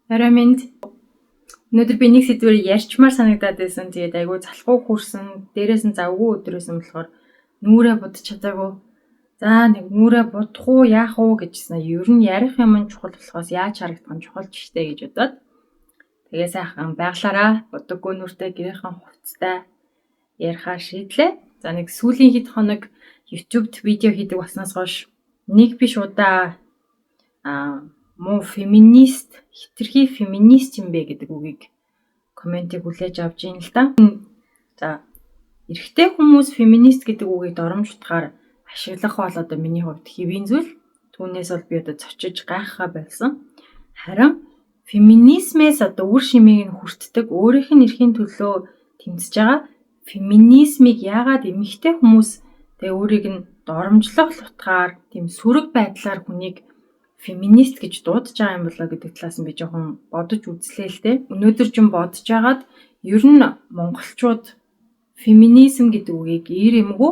Орой минь. Өнөөдөр би нэг сэдвээр ярьчмаар санагдаад байсан. Тэгээд айгүй залхуу хүрсэн. Дээрээс нь завгүй өдөр байсан болохоор нүүрээ будаж чадаагүй. За, нэг нүүрээ будах уу, яах уу гэжсэн. Ер нь ярих юм нь чухал болохоос яаж харагдах нь чухал ч штэ гэж бодоод. Тэгээ сайхан байглаараа будаггүй нүртэй, гэрийнхэн хувцастай ярихаар шийдлээ. За, нэг сүүлийн хэд хоног YouTube-д видео хийдэг болсноос хойш нэг биш удаа муу феминист, хэтэрхий феминист юм бэ гэдэг үгийг, комментиг хүлээж авч ийн л да. За, эрэгтэй хүмүүс феминист гэдэг үгийг доромж утгаар ашиглах бол одоо миний хувьд хэвийн зүйл. Түүнээс бол би одоо цочиж гайхахаа болсон. Харин феминизмээс одоо үр шимийг нь хүртдэг, өөрийнх нь эрхийн төлөө тэмцэж байгаа феминизмыг яагаад эмэгтэй хүмүүс тэгээ өөрийг нь доромжлох утгаар, тийм сөрөг байдлаар хүнийг феминист гэж дуудаж байгаа юм болоо гэдэг талаас нь би жоохон бодож үзлээ л дээ. Өнөөдөр ч юм бодож агаад ер нь монголчууд феминизм гэдэг үгийг эр эмгүү,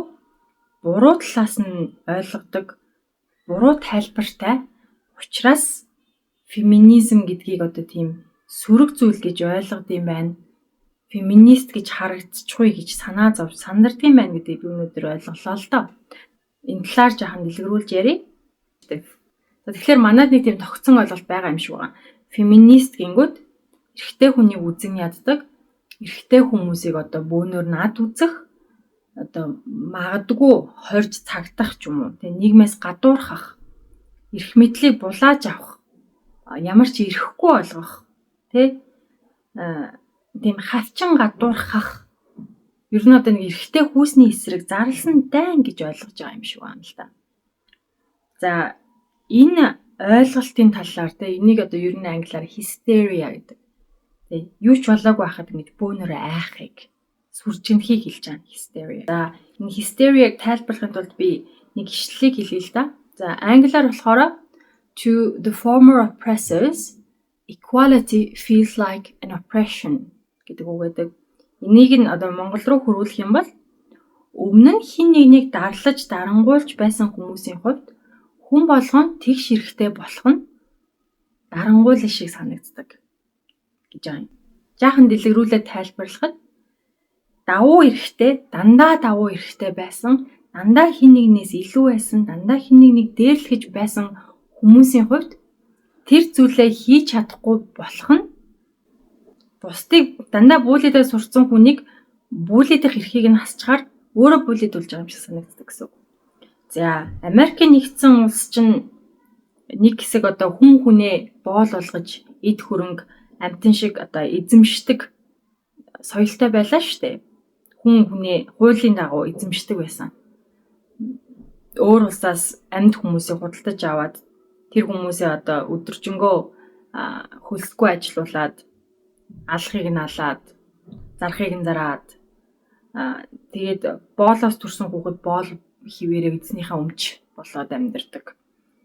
буруу талаас нь ойлгодог, буруу тайлбартай учраас феминизм гэдгийг одоо тийм сөрөг зүйл гэж ойлгод юм байна. Феминист гэж харагдчихгүй гэж санаа зовж сандардаг юм байна гэдгийг би өнөөдөр ойлголоо л доо. Энэ талаар жаахан дэлгэрүүлж ярья. Тэгэхээр манад нэг тийм тогтсон ойлголт байгаа юм шиг байгаа. Феминист гингүүд эрэгтэй хүнийг үзэн яддаг, эрэгтэй хүмүүсийг одоо бөөнөр над үзэх, одоо магадгүй хорж цагдах ч юм уу, тэгээ нийгмээс гадуурхах, эрх мэдлийг булааж авах, ямар ч эрхгүй болгох, тэ, тийм хавчин гадуурхах, ер нь одоо нэг эрэгтэй хүүсний эсрэг зарласан дайн гэж ойлгож байгаа юм шиг байна л да. За, энэ ойлголтын талаар, те, энийг одоо ер нь англиар hysteria гэдэг. Тэ, юу ч болоогүй байхад ингэж бөөнөрөө айхыг, сүржигнэхийг хэлж байгаа hysteria. За, энэ hysteria-г тайлбарлахын тулд би нэг ишлэлийг хэлье л да. За, англиар болохоор "To the former oppressors, equality feels like an oppression" гэдэг үг байдаг. Энийг нь одоо монгол руу хөрвүүлэх юм бол өмнө нь хэн нэгнийг дарлаж дарангуйлж байсан хүмүүсийн хувьд хүн болгон тэгш эрхтэй болох нь дарангуйлал шиг санагддаг гэж байгаа юм. Жаахан дэлгэрүүлээд тайлбарлахад давуу эрхтэй, дандаа давуу эрхтэй байсан, дандаа хэн нэгнээс илүү байсан, дандаа хэн нэгнийг дээрлэхэж байсан хүмүүсийн хувьд тэр зүйлээ хийж чадахгүй болох нь бусдыг дандаа bully дээд сурчихсан хүнийг bully дэх эрхийг нь хасчихаар өөрөө bully дүүлж байгаа юм шиг санагддаг гэсэн үг. За, Америкийн нэгдсэн улс чинь нэг хэсэг одоо хүн хүнээ боол болгож, эд хөрөнгө, амьтан шиг одоо эзэмшдэг соёлтой байлаа шүү дээ. Хүн хүнээ хуулийн дагуу эзэмшдэг байсан. Өөр улсаас амьд хүмүүсийг худалдаж аваад тэр хүмүүсээ одоо өдөржингөө хөлсгүй ажилуулад, алахыг нь алаад, зарахыг нь зараад, тэгээд боолоос төрсэн хүүхэд боол хэвээрээ эзнийхээ өмч болоод амьдардаг.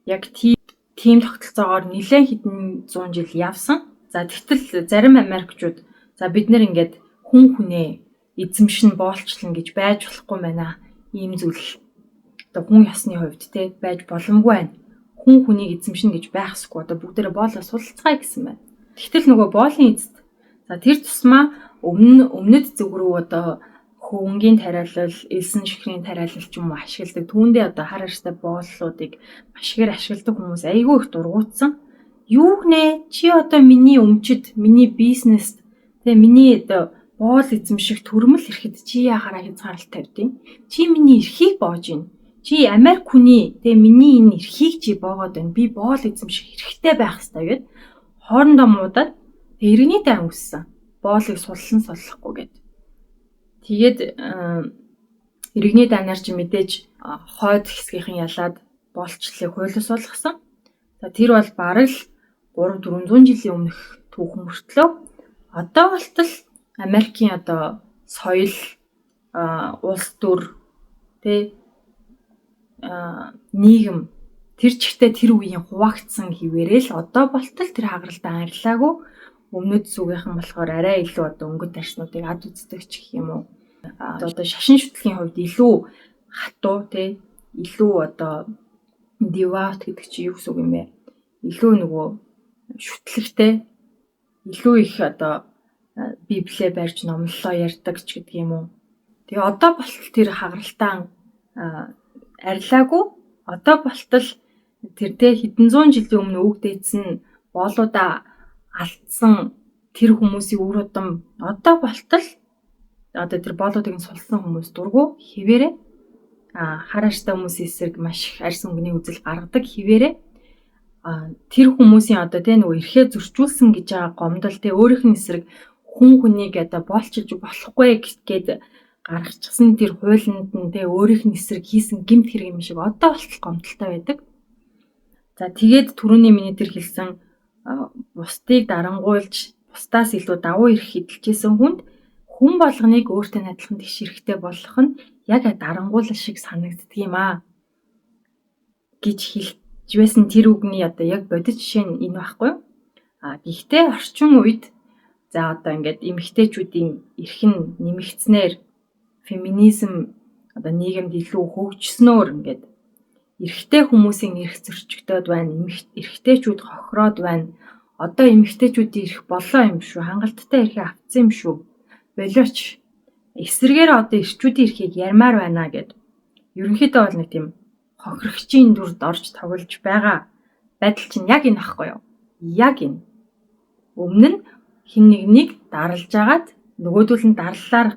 Яг тийм тогтолцоогоор нэлээд хэдэн зуун жил явсан. За, тэгтэл зарим Америкчууд за, бид нар ингээд хүн хүнээ эзэмшин боолчлон гэж байж болохгүй байна. Ийм зүйл одоо хүн ёсны хувьд, те, байж боломгүй байна. Хүн хүнийг эзэмшинэ гэж байх ёсгүй. Одоо бүгдээрээ боолоо сулалцгаая гэсэн байна. Тэгтэл нөгөө боолын эзэд за, тэр тусмаа өмнө өмнөд зүг рүү одоо хөвөнгийн тариалал, элсэн ширхрийн тариалал ч юм уу ашигладаг. Түүндээ одоо хар арьстай бооллуудыг маш ихээр ашигладаг хүмүүс айгүй их дургуутсан. Юу гэнэ? Чи одоо миний өмчөд, миний бизнест, тэгээ миний одоо боол эзэмших төрмөл эрхэд чи яхаараа хязгаарлалт тавьдیں۔ Чи миний эрхийг боож байна. Чи Америк хүний, тэгээ миний энэ эрхийг чи боогоод байна. Би боол эзэмших эрхтэй байх ёстой гэд хоорондоо муудаад тэгээ иргэний дайн үүссэн. Боолыг суллан суллахгүй гэд. Тэгээд иргэний дайнаар чи мэдээж хойд хэсгийнхэн ялаад боолчлолыг хуулиас болгосон. За, тэр бол бараг л 3 400 жилийн өмнөх түүхэн мөртлөө одоо болтол Америкийн одоо соёл, улс төр, тэ, нийгэм тэр чигтээ тэр үеийн хуваагдсан хэвээрээ л одоо болтол тэр хагаралтай арилаагүй. Өмнөд зүгийнхэн болохоор арай илүү одоо өнгөт арьснуудыг ад үздэг ч гэх юм уу. Одоо шашин шүтлэгийн хувьд илүү хатуу, те, илүү одоо devout гэдэг чи юу гэсэн үг юм бэ? Илүү нөгөө шүтлэгтэй. Илүү их одоо библиэ барьж номлолоо ярьдаг ч гэдэг юм уу. Тэгээ одоо болтол тэр хагаралтаа арилаагүй. Одоо болтол тэр тэ хэдэн зуун жилийн өмнө өгдөөцсөн боолуудаа алдсан тэр хүмүүсийн үр удам одоо болтол одоо тэр боолуудыг нь сулсан хүмүүс дургу хിവэрэ хар арьстай хүмүүсийн эсрэг маш их арьс өнгөний үзэл гаргадаг хിവэрэ тэр хүмүүсийн одоо тэ нөгөө эрхээ зөрчүүлсэн гэж байгаа гомдол тэ өөрийнх нь эсрэг хүн хүнийг одоо боолчилж болохгүй гээд гаргачихсан тэр хуулинд нь тэ өөрийнх нь эсрэг хийсэн гэмт хэрэг юм шиг одоо болтол гомдолтой байдаг. За тэгээд түрүүний миний тэр хэлсэн бусдыг дарангуйлж бусдаас илүү давуу эрх эдэлжсэн хүнд хүн болгоныг өөртөө адилхан тэгш эрхтэй болгох нь яг дарангуйлал шиг санагддаг юм аа гэж хэлж байсан тэр үгний одоо яг бодит жишээ нь энэ байхгүй юу? А гэхдээ орчин үед за одоо ингээд эмэгтэйчүүдийн эрх нь нэмэгдсэнээр феминизм одоо нийгэмд илүү хөгжснөөр ингээд эрэгтэй хүмүүсийн эрх зөрчигдөд байна, эрэгтэйчүүд хохироод байна. Одоо эмэгтэйчүүдийн эрх болоо юм шүү, хангалттай эрхээ авцсан юм шүү. Болооч эсрэгээр одоо эрчүүдийн эрхийг ярмаар байна гэд. Ерөнхийдөө бол нэг тийм хохирогчийн дүрд орж тоглож байгаа байдал чинь яг энэ ахгүй юу? Яг энэ. Өмнө нь хэн нэгнийг дарлаж агаад нөгөөдөл нь дарлалаар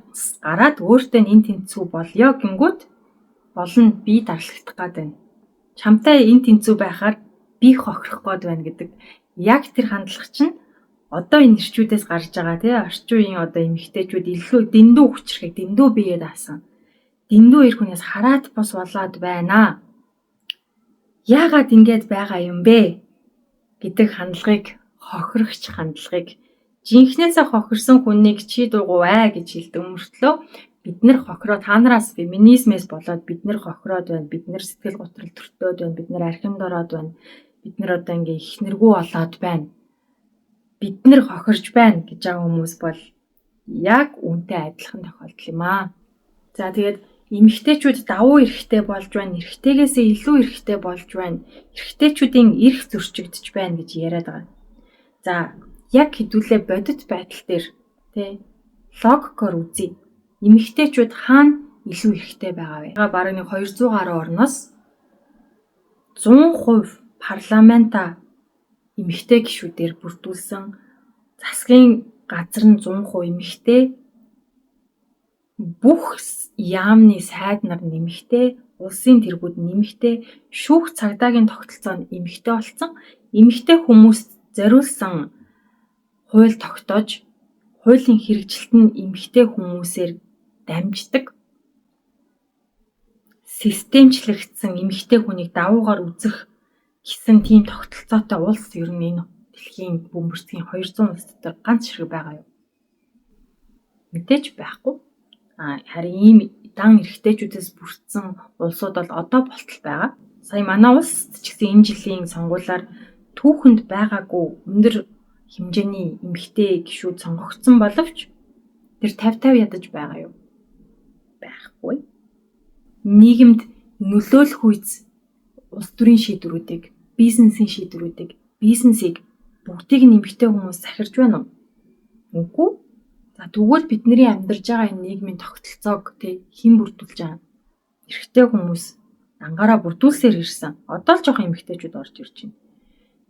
гараад өөртөө эн тэнцүү болёо гингүүт болно, би дарлагдах гад байна. Чамтай эн тэнцүү байхаар би хохирох гээд байна гэдэг яг тэр хандлага чинь одоо энэ эрчүүдээс гарч байгаа тий орчин үеийн одоо эмэгтэйчүүд илүү дэндүү хүчрхэг, дэндүү бие даасан. Дэндүү эр хүнээс хараат бус болоод байна. Яагаад ингэж байгаа юм бэ гэдэг хандлагыг, хохирогч хандлагыг жинхнээсээ хохирсон хүнийг чи дуугүй аа гэж хэлдэг мөртлөө бид нар хохироо та нараас феминизмээс болоод бид нар хохироод байна, бид нар сэтгэл готрол төртөөд байна, бид нар архинд ороод байна, бид нар одоо ингээ ихнэргүй болоод байна, бид нар хохирж байна гэж байгаа хүмүүс бол яг үүнтэй адилхан тохиолдол юм аа. За тэгээд эмэгтэйчүүд давуу эрхтэй болж байна, эрэгтэйгээсээ илүү эрхтэй болж байна, эрэгтэйчүүдийн эрх зөрчигдөж байна гэж яриад байгаа. За яг хэдүүлээ бодит байдал дээр тий логикоор үзье. Эмэгтэйчүүд хаана илүү эрхтэй байгаа вэ? Бараг нэг 200 гаруй орноос 100% парламента эмэгтэй гишүүдээр бүрдүүлсэн, засгийн газар нь 100% эмэгтэй, бүх яамны сайд нар нэмэгтэй, улсын тэргүүд нэмэгтэй, шүүх цагдаагийн тогтолцоо нь эмэгтэй болсон, эмэгтэй хүмүүст зориулсан хууль тогтоож, хуулийн хэрэгжилт нь эмэгтэй хүмүүсээр дамждаг, системчлэгдсэн эмэгтэй хүнийг давуугаар үзэх гэсэн тийм тогтолцоотой улс ер нь энэ дэлхийн бөмбөрцгийн 200 улс дотор ганц ширхэг байгаа юу? Мэдээж байхгүй. Харин ийм дан эрэгтэйчүүдээс бүрдсэн улсууд бол одоо болтол байгаа. Сая манай улс ч гэсэн энэ жилийн сонгуулиар түүхэнд байгаагүй өндөр хэмжээний эмэгтэй гишүүд сонгогдсон боловч тэр 50-50 ядаж байгаа юу? Байхгүй. Нийгэмд нөлөөлөх үйц улс төрийн шийдвэрүүдийг, бизнесийн шийдвэрүүдийг, бизнесийг бүгдийг нь эмэгтэй хүмүүс захирж байна уу? Үгүй. За тэгвэл бидний амьдарч байгаа энэ нийгмийн тогтолцоог тий хэн бүрдүүлж байгаа юм? Эрэгтэй хүмүүс дангаараа бүрдүүлсээр ирсэн. Одоо л жоохон эмэгтэйчүүд орж ирж байна.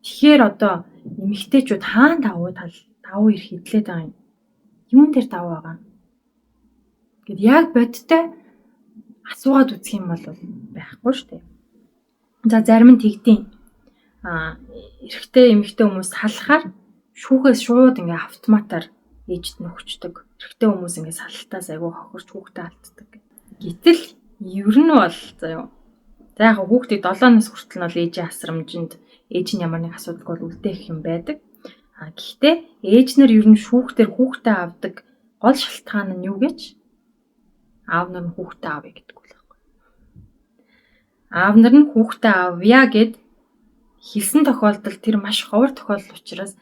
Тэгэхээр одоо эмэгтэйчүүд хаана давуу тал, давуу эрх эдлээд байгаа юм? Юун дээр давуу байгаа юм? Гэт яг бодиттой асуугаад үзэх юм бол байхгүй шүү дээ. За зарим нь тэгдэв. Эрэгтэй эмэгтэй хүмүүс салахаар шүүхээс шууд ингээ автоматар ээжд нөхчдөг. Эрэгтэй хүмүүс ингээ салалтаас айгүй хохирч хүүхдээ алддаг. Гэтэл ер нь бол заяа. За яг хүүхдийг 7 нас хүртэл нь бол ээжийн асрамжинд ээж нь ямар нэг асуудалгүй бол үлдээх юм байдаг. Гэхдээ ээж нар ер нь шүүхтэр хүүхдээ авдаг гол шалтгаан нь юу гэж? Аав нар нь хүүхдээ авъя гэдэг үл байхгүй. Аав нар нь хүүхдээ авъя гэд хэлсэн тохиолдолд тэр маш ховор тохиолдол учраас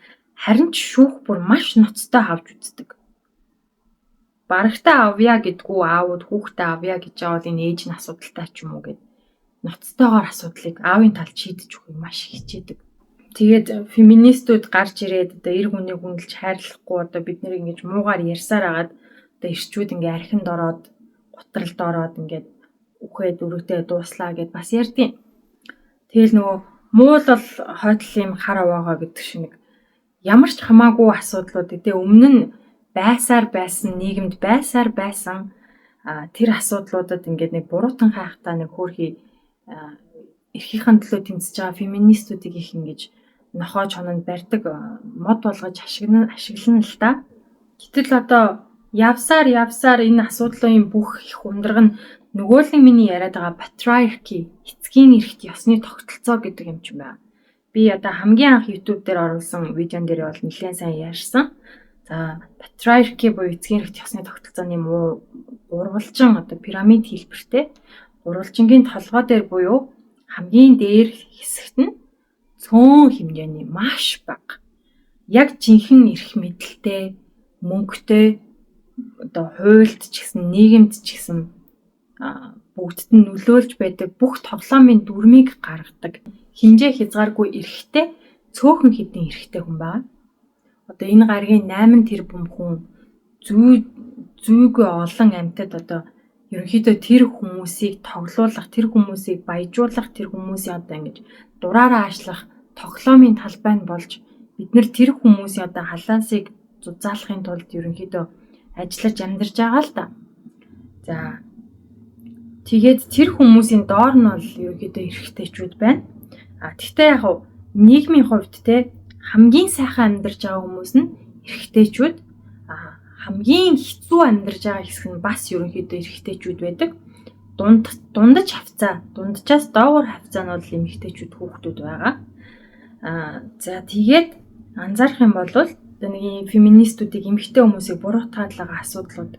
харин ч шүүх бүр маш ноцтой авч үздэг. Барагтаа авъя гэдгүү аавууд хүүхдээ авъя гэж байгаа бол энэ ээж нь асуудалтай ч юм уу гэд ноцтойгоор асуудлыг аавын талд шийдэж өгөхийг маш хичээдэг. Тэгээд феминистүүд гарч ирээд одоо эр хүнийг хүндэлж хайрлахгүй одоо бид нэр ингэж муугаар ярьсаар агаад одоо эрчүүд ингээ архинд ороод гутралд ороод ингээд үхээд өрөөтэй дууслаа гэд бас ярьдیں۔ Тэгэл нөгөө муул бол хойдол юм хар аваагаа гэдэг шиг нэг ямар ч хамаагүй асуудлууд тэгээ өмнө нь байсаар байсан нийгэмд байсаар байсан тэр асуудлуудад ингээд нэг буруутан хайхтаа нэг хөөрхий эрхийнхэн төлөө тэмцэж байгаа феминистүүдийг их ингэж нохоо чононд барьдаг мод болгож ашиглана л да. Гэтэл одоо явсаар явсаар энэ асуудлын бүх их ундраг нь нөгөө л миний яриад байгаа patriarchy эцгийн эрхт ёсны тогтолцоо гэдэг юм чинь байна. Би одоо хамгийн анх YouTube дээр оруулсан видеон дээр бол нэлээд сайн ярьсан. За patriarchy буюу эцгийн эрхт ёсны тогтолцооны муу гурвалжин одоо пирамид хэлбэртэй гурвалжингийн толгой дээр буюу хамгийн дээр хэсэгт нь цөөн хэмжээний маш бага яг жинхэнэ эрх мэдэлтэй мөнгөтэй одоо хуульд ч гэсэн нийгэмд ч гэсэн бүгдд нь нөлөөлж байдаг бүх тоглоомын дүрмийг гаргадаг хэмжээ хязгааргүй эрхтэй цөөхөн хэдэн эрхтэй хүн байна. Одоо энэ гаригийн 8 тэрбум хүн зүйгүй олон амьтад одоо ерөнхийдөө тэр хүмүүсийг тоглуулах, тэр хүмүүсийг баяжуулах, тэр хүмүүсийн одоо ингэж дураараа аашлах тоглоомын талбай нь болж бид нэр тэр хүмүүсийн одоо халаасыг зузаалахын тулд ерөнхийдөө ажиллаж амьдарч байгаа л да. За тэгээд тэр хүмүүсийн доор нь бол ерөнхийдөө эрхтэйчүүд байна. А тэгтээ яг нийгмийн хувьд те хамгийн сайхан амьдарч байгаа хүмүүс нь эрхтэйчүүд, хамгийн хэцүү амьдарч байгаа хэсэг нь бас ерөнхийдөө эрхтэйчүүд байдаг. Дундаж хавцаа, дунджаас доогуур хавцаа нь бол эмэгтэйчүүд хүүхдүүд байгаа. За тэгээд анзаарах юм бол одоо нэг юм феминистүүдийг эмэгтэй хүмүүсийг буруутгаад л байгаа асуудлууд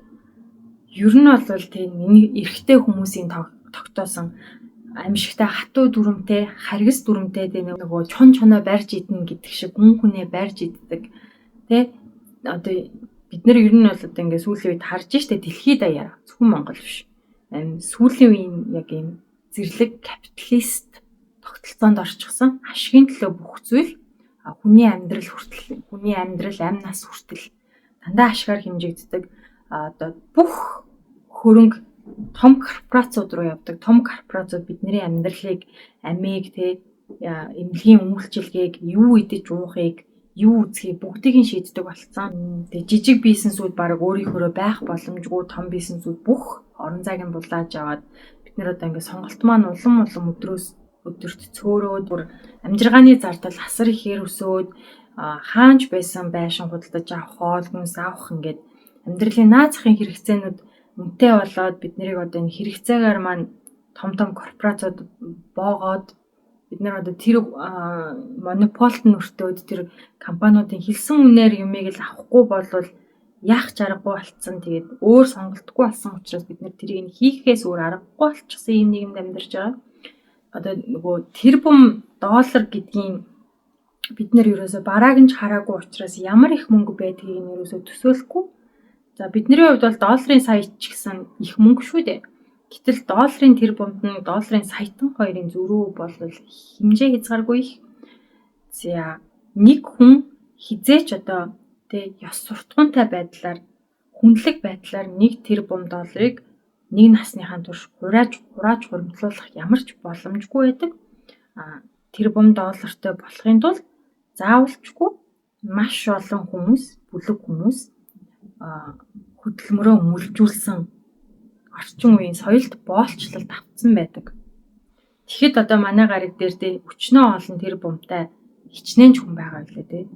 ер нь бол тийм эрэгтэй хүмүүсийн тогтоосон аимшигтай хатуу дүрмтэй, харгас дүрмтэй тийм нөгөө чон чоноо барьж идэнэ гэдэг шиг гүн хүнээ барьж иддэг тий. Одоо бид нэр ер нь бол одоо ингээд сүүлийн үед харж штэ дэлхийд даяар зөвхөн Монгол биш. Сүүлийн үеийн яг ийм зэрлэг капиталист тогтолцоонд орчихсон ашигын төлөө бүх зүйл хүний амьдрал хүртэл, хүний амьдрал амь нас хүртэл дандаа ашгаар хэмжигддэг. Одоо бүх хөрөнгө том корпорациуд руу явдаг. Том корпорациуд бидний амьдралыг, амийг тэ эмнэлгийн үйлчилгээг, юу идэж уухыг, юу үзхийг бүгдийг нь шийддэг болсон. Тэгээ жижиг бизнесүүд баг өөрийнхөөрөө байх боломжгүй том бизнесүүд бүх орон зайг нь булааж аваад бид нэр одоо ингээд сонголт маань улам улам өдрөөс өдөрт цөөрөөд бүр амжиргааны зардал асар ихээр өсөөд хаанч байсан байшин худалдаж авах, хоол хүнс авах ингээд амьдралын наад захын хэрэгцээнүүд үнэтэй болоод бид нарыг одоо энэ хэрэгцээгээр маань том том корпорациуд боогоод бид нар одоо тэр монополт нь өртөөд тэр компаниудын хэлсэн үнээр юмыг л авахгүй болвол яах ч аргагүй болцсон. Тэгээд өөр сонголтгүй болсон учраас бид нар тэрийг нь хийхээс өөр аргагүй болчихсон юм нийгэмд амьдарч байгаа. Одоо нөгөө тэрбум доллар гэдгийн бид нар ерөөсөө барааг нь ч хараагүй учраас ямар их мөнгө байдгийг нь ерөөсөө төсөөлөхгүй. За бидний хувьд бол долларын сая ч гэсэн их мөнгө шүү дээ. Гэтэл долларын тэрбумд нь долларын саятан хоёрын зөрүү бол хэмжээ хязгааргүй их. За нэг хүн хизээч одоо тэ ёс суртахуунтай байдлаар хүндлэг байдлаар 1 тэрбум долларыг нэг насныхаа турш хурааж хуримтлуулах ямар ч боломжгүй байдаг. Тэрбум доллартай болохын тулд заавалчгүй маш олон хүмүүс, бүлэг хүмүүс хөдөлмөрөө мөлжүүлсэн орчин үеийн соёлд боолчлолт автсан байдаг. Тэгэхэд одоо манай гариг дээр тэ өчнөө олон тэрбумтай хичнээн ч хүн байгаа билээ тэ.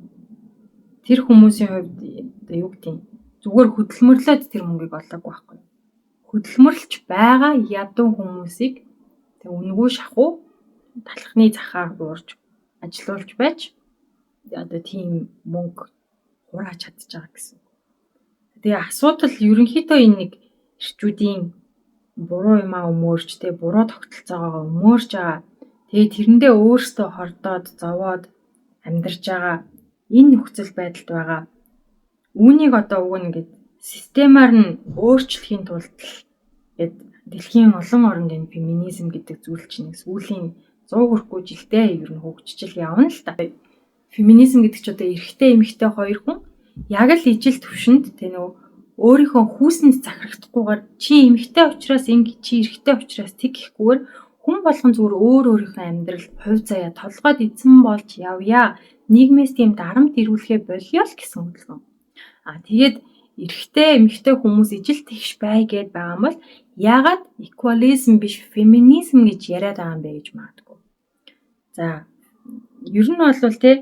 Тэр хүмүүсийн хувьд одоо юу гэдэг нь зүгээр хөдөлмөрлөөд тэр мөнгийг олоогүй байхгүй. Хөдөлмөрлөж байгаа ядуу хүмүүсийг тэг үнэгүй шахуу талхны захаар уурж ажилуулж байж одоо тийм мөнгө хурааж чадчих байгаа гэсэн. Тэгээ асуудал ерөнхийдөө энэ нэг эрчүүдийн буруу юмаа өмөөрч тэ буруу тогтолцоогоо өмөөрч байгаа. Тэгээ тэрэндээ өөрсдөө хордоод зовоод амьдарч байгаа энэ нөхцөл байдалд байгаа. Үүнийг одоо уг нь ингээд системаар нь өөрчлөхийн тулд гээд дэлхийн олон оронд энэ феминизм гэдэг зүйл чинь сүүлийн 100 хүрэхгүй жилдээ ер нь хөгжиж явна л та. Феминизм гэдэг чи одоо эрэгтэй эмэгтэй хоёр хүн яг л ижил төвшөнд тэ нөгөө өөрийнхөө хүүсэнд захирагдахгүйгээр чи эмэгтэй учраас ингэ, чи эрэгтэй учраас тэг гэхгүйгээр хүн болгон зүгээр өөр өөрийнхөө амьдрал хувь заяа толгойд эзэн болж явъя. Нийгмээс тийм дарамт ирүүлэхээ болио л гэсэн хөдөлгөөн. А тэгээд эрэгтэй эмэгтэй хүмүүс ижил тэгш бай гэд байгаа юм бол яагаад equalism биш феминизм гэж яриад байгаа юм бэ гэж магадгүй. За ер нь бол те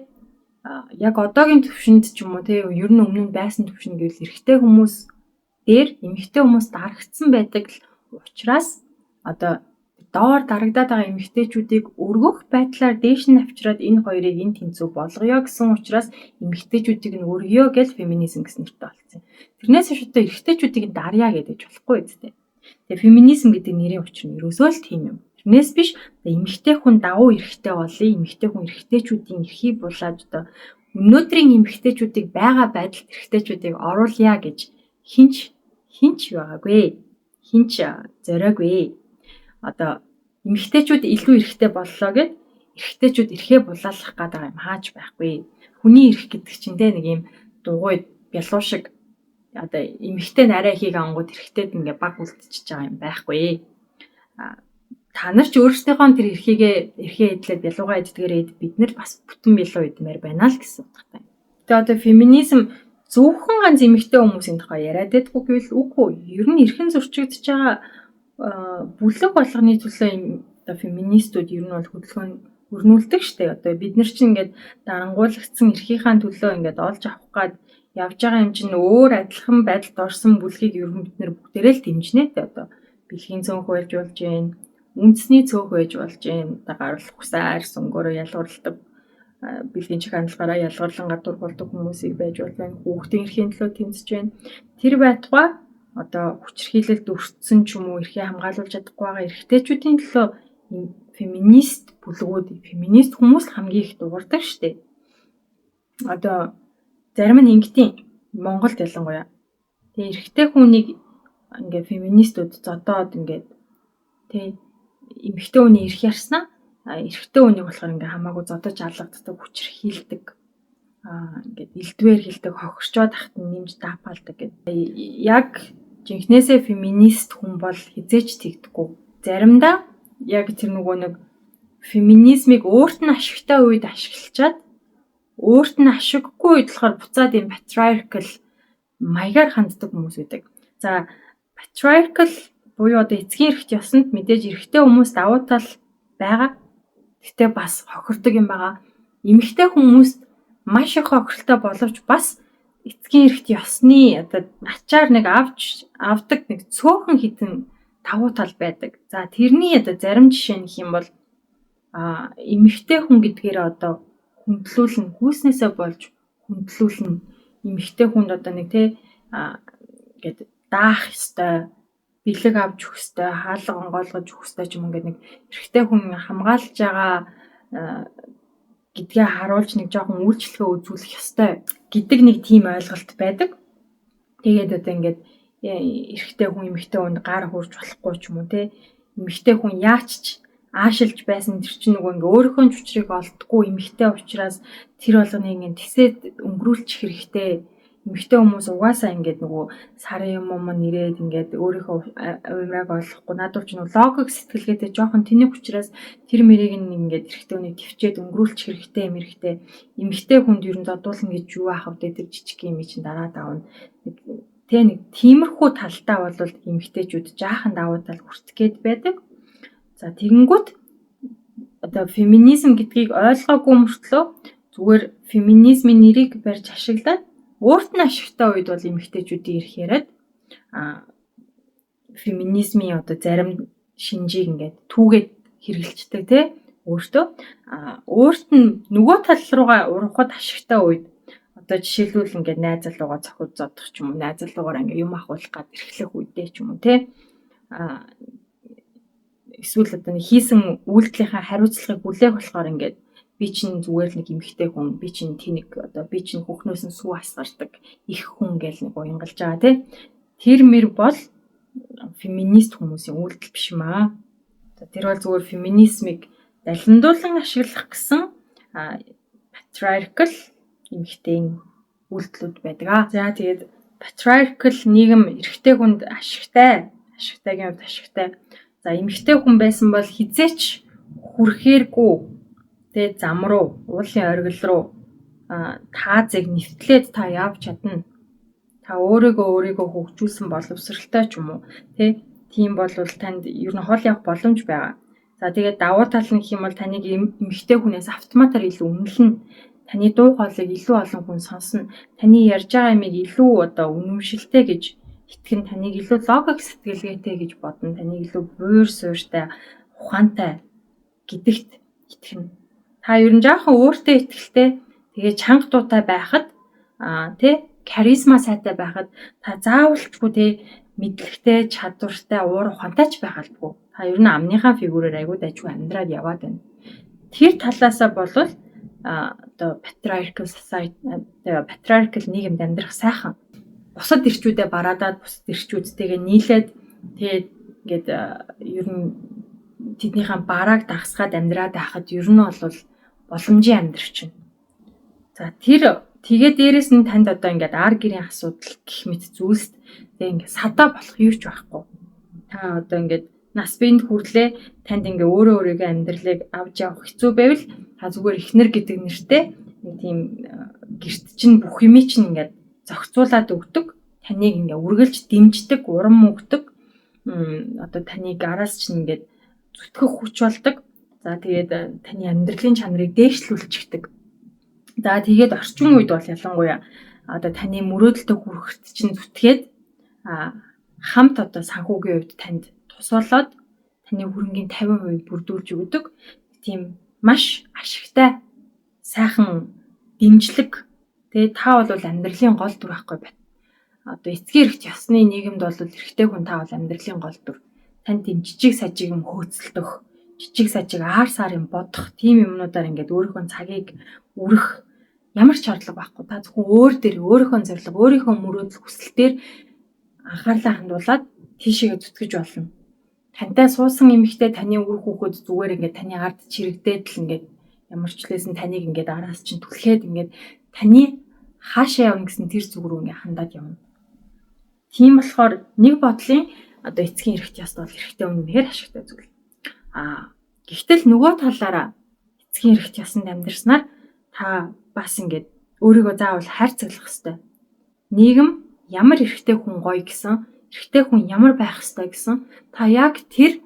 яг одоогийн төвшөнд ч юм уу те ер нь өмнө нь байсан төвшөнд гэвэл эрэгтэй хүмүүс дээр эмэгтэй хүмүүс дарагдсан байдаг л учраас одоо доор дарагдаад байгаа эмэгтэйчүүдийг өргөх байдлаар дээш нь авчираад энэ хоёрыг энэ тэнцүү болгоё гэсэн учраас эмэгтэйчүүдийг нь өргөё гэж феминизм гэсэн нэртэй болсон. Тэрнээс хойш одоо эрэгтэйчүүдийг нь дарья гэдэг болохгүй үстэй. Тэгээ феминизм гэдэг нэрийн учир нь ерөөсөө л тийм юм. Тэрнээс биш эмэгтэй хүн давуу эрхтэй болъё, эмэгтэй хүн эрэгтэйчүүдийн эрхийг булааж одоо өнөөдрийн эмэгтэйчүүдийг байгаа байдалд эрэгтэйчүүдийг оруулъя гэж хинч хинч байгаагүй. Хинч зориогүй. Одоо эмэгтэйчүүд илүү эрхтэй боллоо гэд эрэгтэйчүүд эрхээ булаалах гээд байгаа юм хаач байхгүй. Хүний эрх гэдэг чинь те нэг юм дугуй бялуу шиг одоо эмэгтэй нь арай ихийг ангууд эрэгтэйд ингээ баг үлдчихэж байгаа юм байхгүй. Та нар ч өөрсдийнхөө тэр эрхийгээ эрхээ эдлээд бялуугаа иддгээрээ бид нар бас бүтэн бялуу идмээр байна л гэсэн утгатай. Тэгээ одоо феминизм зөвхөн ганц эмэгтэй хүмүүсийн тухай яриад байдгүй гэвэл үгүй. Ер нь эрхэн зөрчигдөж байгаа бүлэг болгоны төлөө одоо феминистүүд ер нь бол хөдөлгөөн өрнүүлдэг штэ. Одоо бид нар чинь ингээд дарангуулагдсан эрхийнхаа төлөө ингээд олж авах гад явж байгаа юм чинь өөр адилхан байдалд орсон бүлгийг ер нь бид нар бүгдээрээ л дэмжинэ тэ. Одоо бэлгийн цөөнх байж болж гин, үндэсний цөөнх байж болж гин, одоо гарал ухсаа арьс өнгөөрөө ялгаварладаг, бэлгийн чих хандлагаараа ялгарлан гадуур болдог хүмүүсийг байж болж байна. Хүүхдийн эрхийн төлөө тэмцэж байна. Тэр байтугай одоо хүчирхийлэлд өртсөн ч юм уу эрхээ хамгаалуулж чадахгүй байгаа эрэгтэйчүүдийн төлөө феминист бүлгүүд, феминист хүмүүс хамгийн их дуурдаг штэ. Одоо зарим нь ингэдэм Монголд ялангуяа. Тэгээ эрэгтэй хүнийг ингээ феминистүүд зодоод ингээд тэг эмэгтэй хүний эрх ярьснаа эрэгтэй хүнийг болохоор ингээ хамаагүй зодож алгаддаг, хүчирхийлдэг, ингээд элдвээр хилдэг, хохирчоод тахт нь нэмж даапалдаг гэдэг. Яг жинхнээсээ феминист хүн бол хизээч тэгдэггүй. Заримдаа яг тэр нөгөө нэг феминизмыг өөрт нь ашигтай үед ашиглачаад өөрт нь ашиггүй үед болохоор буцаад юм patriarchal маягаар ханддаг хүмүүс байдаг. За patriarchal буюу одоо эцгийн эрхт ёсонд мэдээж эрэгтэй хүмүүс давуу тал байгаа. Гэтэ бас хохирдог юм байгаа. Эмэгтэй хүмүүст маш их хохиролтой боловч бас эцгийн эрхт ёсны одоо ачаар нэг авч авдаг нэг цөөхөн хитэн давуу тал байдаг. За тэрний одоо зарим жишээ нь гэх юм бол эмэгтэй хүн гэдгээр одоо хүндлүүлнэ, хүйснээсээ болж хүндлүүлнэ. Эмэгтэй хүнд одоо нэг те ингээд даах ёстой, бэлэг авч өгөх ёстой, хаалга онгойлгож өгөх ёстой ч юм ингээд нэг эрэгтэй хүн хамгаалж байгаа гэдгээ харуулж нэг жоохон үйлчлэгээ үзүүлэх ёстой гэдэг нэг тийм ойлголт байдаг. Тэгээд одоо ингээд эрэгтэй хүн эмэгтэй хүнд гар хурж болохгүй ч юм уу те. Эмэгтэй хүн яач ч аашилж байсан тэр чинь нөгөө ингээ өөрийнхөө чучрыг олдгүй эмэгтэй учраас тэр болгоныг ингээ тэсээд өнгөрүүлчих хэрэгтэй. Эмэгтэй хүмүүс угаасаа ингээд нөгөө сарын юм юм нэрээд ингээд өөрийнхөө уймраг олохгүй наадвар ч нөгөө логик сэтгэлгээтэй жоохон тэнэг учраас тэр мэрийг нь ингээд эрэгтэй хүнийг төвчээд өнгөрүүлчих хэрэгтэй юм хэрэгтэй. Эмэгтэй хүнд ер нь зодуулна гэж юу аах вэ тэр жижиг юм чинь дараа давна. Тэ нэг тиймэрхүү талдаа бол эмэгтэйчүүд жаахан давуу тал хүртэх гээд байдаг. За тэгэнгүүт одоо феминизм гэдгийг ойлгоогүй мөртлөө зүгээр феминизмын нэрийг барьж ашиглаад өөрт нь ашигтай үед бол эмэгтэйчүүдийн эрх яриад феминизмын одоо зарим шинжийг ингээд түүгээд хэрэгэлцдэг тий өөртөө өөрт нь нөгөө тал руугаа урвахад ашигтай үед одоо жишээлбэл ингээд найз залуугаа цохид зодох ч юм уу найз залуугаар ингээд юм ахуулах гад эрхлэх үедээ ч юм уу тий эсвэл одоо нэг хийсэн үйлдэлийнхаа хариуцлагыг хүлээх болохоор ингээд би чинь зүгээр л нэг эмэгтэй хүн, би чинь тэнэг одоо би чинь хөхнөөс нь сүү асгардаг их хүн гэл нэг уянгалж байгаа тий. Тэр мэр бол феминист хүмүүсийн үйлдэл биш юм аа. За тэр бол зүгээр феминизмыг далиндуулан ашиглах гэсэн Patriarchal эмэгтэй үйлдэлүүд байдаг. За тэгээд patriarchal нийгэм эрэгтэй хүнд ашигтай, ашигтайгийн хувьд ашигтай. За эмэгтэй хүн байсан бол хизээч хүрхээргүй тэ зам руу, уулын оргил руу таазыг нэвтлээд та явж чадна. Та өөрийгөө хөгжүүлсэн боловсралтай ч юм уу тэ тийм бол танд ер нь хол явах боломж байгаа. За тэгээд давуу тал нь гэх юм бол таныг эмэгтэй хүнээс автоматар илүү үнэлнэ. Таны дуу хоолойг илүү олон хүн сонсно. Таны ярьж байгаа юмыг илүү одоо үнэмшилтэй гэж итгэн, таныг илүү логик сэтгэлгээтэй гэж бодно. Таныг илүү буур суурьтай, ухаантай гэдэгт итгэнэ. Та ер нь жаахан өөртөө итгэлтэй, тэгээ чанга дуутай байхад тэ харизма сайтай байхад та заавалчгүй тэ мэдлэгтэй, чадвартай, уур ухаантай ч байх албагүй. Та ер нь амныхаа фигүрээр айгуу дайжгүй амьдраад яваад байна. Тэр талаасаа болвол одоо patriarchal society, patriarchal нийгэмд амьдрах сайхан. Бусад эрчүүдээ бараадаад бусад эрчүүдтэйгээ нийлээд тэгээд ингээд ер нь тэднийхээ барааг дагсгаад амьдраад байхад ер нь бол боломжийн амьдрах чинь. За тэр тэгээ дээрэс нь танд одоо ингээд ар гэрийн асуудал гэх мэт зүйлс тэгээ ингээд садаа болох юу ч байхгүй. Та одоо ингээд нас биед хүрлээ, танд ингээ өөрөө өөрийгөө амьдралыг авч явах хэцүү байвал та зүгээр эхнэр гэдэг нэртэй нэг тийм гэрт чинь бүх юмыг чинь ингээд зохицуулаад өгдөг, таныг ингээ үргэлж дэмждэг, урам өгдөг, одоо таныг араас чинь ингээд зүтгэх хүч болдог. За тэгээд таны амьдралын чанарыг дээшлүүлчихдэг. За тэгээд орчин үед бол ялангуяа одоо таны мөрөөдөлтөд хүрэхт чинь зүтгээд хамт одоо санхүүгийн хувьд танд тус болоод таны хөрөнгийн 50% бүрдүүлж өгдөг. Тийм маш ашигтай сайхан дэмжлэг. Тэгээ та бол амьдралын гол дүр байхгүй бат. Одоо эцгийн эрхт ёсны нийгэмд бол эрэгтэй хүн та бол амьдралын гол дүр. Танд тийм жижиг сажиг юм хөөцөлдөх, жижиг сажиг аар сар юм бодох тийм юмнуудаар ингээд өөрийнхөө цагийг үрэх ямар ч шаардлага байхгүй. Та зөвхөн өөр дээр өөрийнхөө зорилго, өөрийнхөө мөрөөдөл хүсэл дээр анхаарлаа хандуулад тийшээгээ зүтгэж болно. Тантай суусан эмэгтэй таны үр хүүхэд зүгээр ингээд таны ард чирэгдээд л ингээд ямар ч лээсэн таныг ингээд араас чинь түлхээд ингээд таны хаашаа явна гэсэн тэр зүг рүү ингээд хандаад явна. Тийм болохоор нэг бодлын одоо эцгийн эрхт ёсд бол эрэгтэй хүн үнэхээр ашигтай зүйл. Гэхдээ л нөгөө талаараа эцгийн эрхт ёсонд амьдарснаар та бас ингээд өөрийгөө заавал хайрцаглах ёстой. Нийгэм ямар эрэгтэй хүн гоё гэсэн, эрэгтэй хүн ямар байх ёстой гэсэн та яг тэр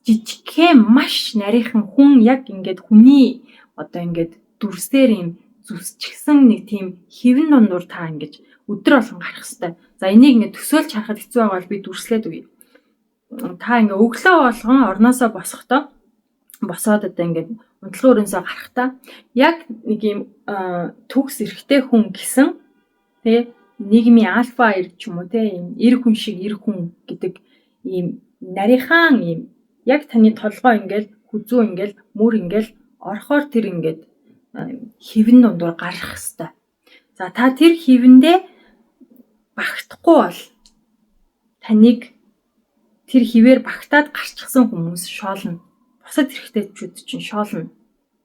жижигхэн маш нарийнхан хүн яг ингээд хүний одоо ингээд дүрсээр юм зүсчихсэн нэг тийм хэвэн дундуур та ингэж өдөр болгон гарах ёстой. За энийг ингээд төсөөлж харахад хэцүү байгаа бол би дүрслээд өгье. Та ингээд өглөө болгон орноосоо босохдоо босоод одоо ингээд унтлагын өрөөсөө гарахдаа яг нэг юм төгс эрэгтэй хүн гэсэн тэ нийгмийн альфа эр ч юм уу тэ ийм эр хүн шиг эр хүн гэдэг ийм нарийнхаан ийм яг таны толгой ингээл хүзүү ингээл мөр ингээл орохоор тэр ингээд хэвэн дундуур гарах хэвээр. За та тэр хэвэндээ багтахгүй бол таныг тэр хэвээр багтаад гарчихсан хүмүүс шоолно. Бусад эрэгтэйчүүд чинь шоолно,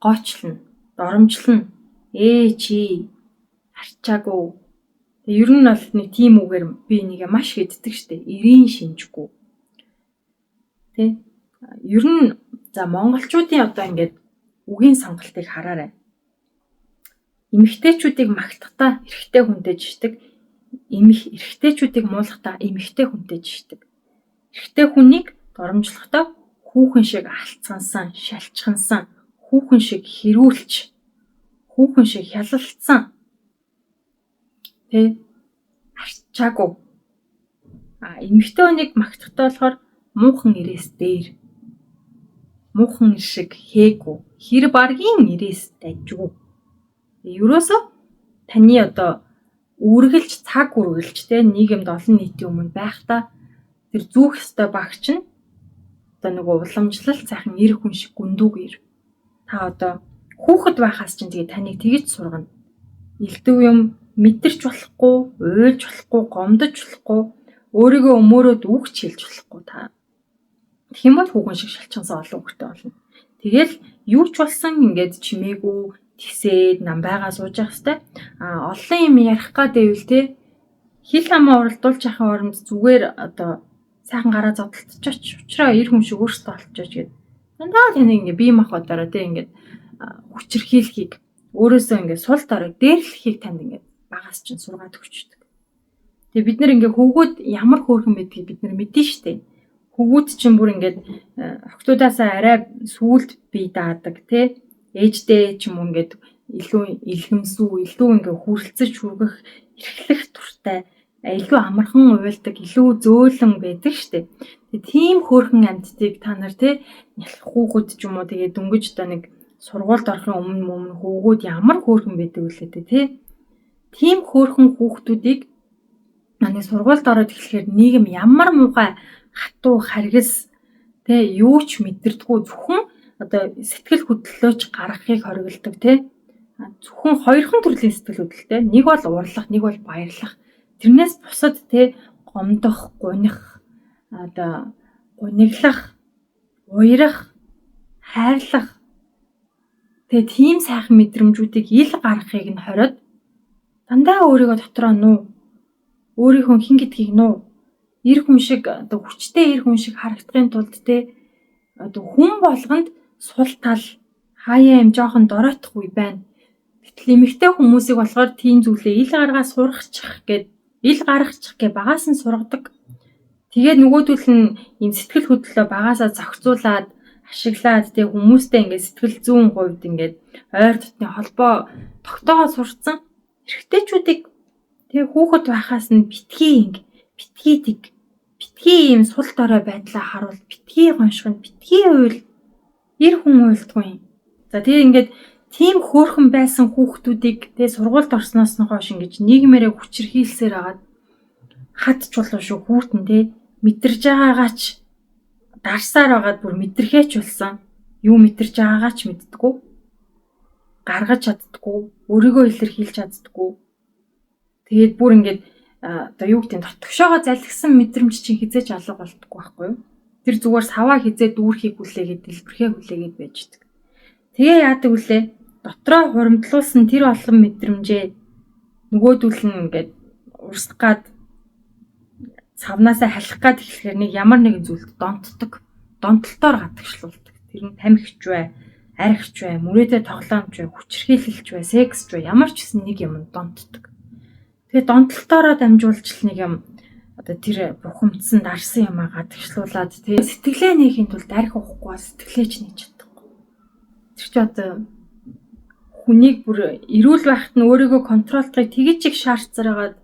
гоочлно, доромжлно. Чи арчаагүй. Тэг ер нь бол нэг тийм үгээр би нэгэ маш хэддэг штэ. Эрийн шинжгүй. Тэ? Ер нь за монголчуудын одоо ингээд үгийн сонголтыг хараарай. Эмэгтэйчүүдийг магтахдаа эрэгтэй хүнтэй жишдэг, эрэгтэйчүүдийг муулахдаа эмэгтэй хүнтэй жишдэг. Эрэгтэй хүнийг доромжлохдоо хүүхэн шиг алцгансан, шалчхансан, хүүхэн шиг хэрүүлч, хүүхэн шиг хялалцсан. Тэ? Арчаагүй. Эмэгтэй хүнийг магтахдаа болохоор муухан ирээс дээр. Муухан ир шиг хээгүй. Хэр баргийн ирээс дайжгүй. Ерөөсөө таны одоо үргэлж цаг үргэлж тэ нийгэмд олон нийтийн өмнө байхдаа тэр зүүх ёстой багч нь одоо нөгөө уламжлал сайхан эр хүн шиг гүндүүг ир. Та одоо хүүхэд байхаас чинь тэгээ таныг тэгж сургана. Элдв юм мэдэрч болохгүй, уйлж болохгүй, гомдож болохгүй, өөрийгөө өмөөрөөд үг ч хэлж болохгүй та. Тэгэх юм бол хүүхэн шиг шалчгансан олон хүүхдтэй болно. Тэгэл юу ч болсон ингээд чимээгүй, Тэгсээд намбайгаа сууж явах хэвээр. А олон юм ярих гад байвал те хил хамаа уралдуулж явахын оронд зүгээр одоо сайхан гараа зодтолцооч. Учраа эр хүн шиг өөртөө олчооч гэд. Дандаа таныг ингээ бие махбодороо те ингээд хүчирхийлэхийг өөрөөсөө ингээ сул дорой дээрлэхийг танд ингээ багаас чинь сургаад өгчдөг. Тэгээ бид нар ингээ хөвгүүд ямар хөөрхөн байдгийг бид нар мэднэ штэ. Хөвгүүд чинь бүр ингээд охтуудаасаа арай сүулт бие даадаг те. Ээждээ ч юм уу ингээд илүү илгэмсүү, илүү ингээ хүрэлцэж хүргэх, эрхлэх туртай, илүү амархан уйлдаг, илүү зөөлөн байдаг штэ. Тэгээ тийм хөөрхөн амьтдыг та нар те хүүхэд ч юм уу тэгээ дөнгөж одоо нэг сургуульд орохын өмнө хүүгүүд ямар хөөрхөн байдаг вүлээ те. Тийм хөөрхөн хүүхдүүдийг манай сургуульд ороод эхлэхээр нийгэм ямар муухай хатуу харгас те юу ч мэдэрдэггүй зөвхөн одоо сэтгэл хөдлөлөөч гаргахыг хориглодог те. Зөвхөн хоёрхан төрлийн сэтгэл хөдлөлтэй. Нэг бол уурлах, нэг бол баярлах. Тэрнээс бусад те гомдох, гуних, одоо гуниглах, уярах, хайрлах тэгээ тийм сайхан мэдрэмжүүдийг ил гаргахыг нь хориод дандаа өөрийгөө дотроо нуу. Өөрийнхөө хэн гэдгийг нуу. Эр хүн шиг одоо хүчтэй эр хүн шиг харагдахын тулд те одоо хүн болгонд сул тал хаяа юм жоохон доройтох үе байна. Гэтэл эмэгтэй хүмүүсийг болохоор тийм зүйлээ ил гаргаа сургачих гэд ил гаргачих гэ багаас нь сургадаг. Тэгээд нөгөөдөл нь ийм сэтгэл хөдлөлөө багаасаа зохицуулаад ашиглаад тэг хүмүүстэй ингээд сэтгэл зүйн хувьд ингээд ойр дотны холбоо тогтоогоо сурцсан. Эрэгтэйчүүдийг тэг хүүхэд байхаас нь битгий инг, битгий тэг, битгий ийм сул дорой байдлаа харуул, битгий гоншгоно, битгий уйл, эр хүн уйлдгүй юм. За тэгээ ингээд тийм хөөрхөн байсан хүүхдүүдийг тэг сургуульд орсноос нь хойш ингэж нийгмээрээ хүчирхийлсээр агаад хад чулуу шүү хүүтэн тэ мэдэрж байгаагаач дарсаар байгаад бүр мэдрэхээч болсон. Юу мэдэрж байгаагаач мэддэггүй. Гаргаж чаддаггүй, өөрийгөө илэрхийлж чаддаггүй. Тэгээд бүр ингээд одоо юу гэдэг нь дотгошоогоо залгисан мэдрэмж чинь хизээч алга болдоггүй байхгүй юу? Тэр зүгээр саваа хизээ дүүрхийг хүлээгээд дэлбэрхээ хүлээгээд байждаг. Тэгээ яадаг вүлээ? Дотроо хуримтлуулсан тэр олон мэдрэмжээ нөгөөдөл нь ингээд урсгах гад савнаасаа халих гад эхлэхээр нэг ямар нэгэн зүйлд донтдог. Донтолтоор гадагшлуулдаг. Тэр нь тамхич бай, архич бай, мөрөөдөө тоглоомч бай, хүчирхийлэлч бай, секс ч бай, ямар ч гэсэн нэг юм донтдог. Тэгээ донтолтоороо дамжуулж л нэг юм одоо тэр бухимдсан дарсан юмаа гадагшлуулад тэгээ сэтгэлээ нээхийн тулд арх уухгүй сэтгэлээ ч нээж чадахгүй. Тэр чи одоо хүнийг бүр эрүүл байхад нь өөрийгөө контролдохыг тэгэж их шаардсаар байгаад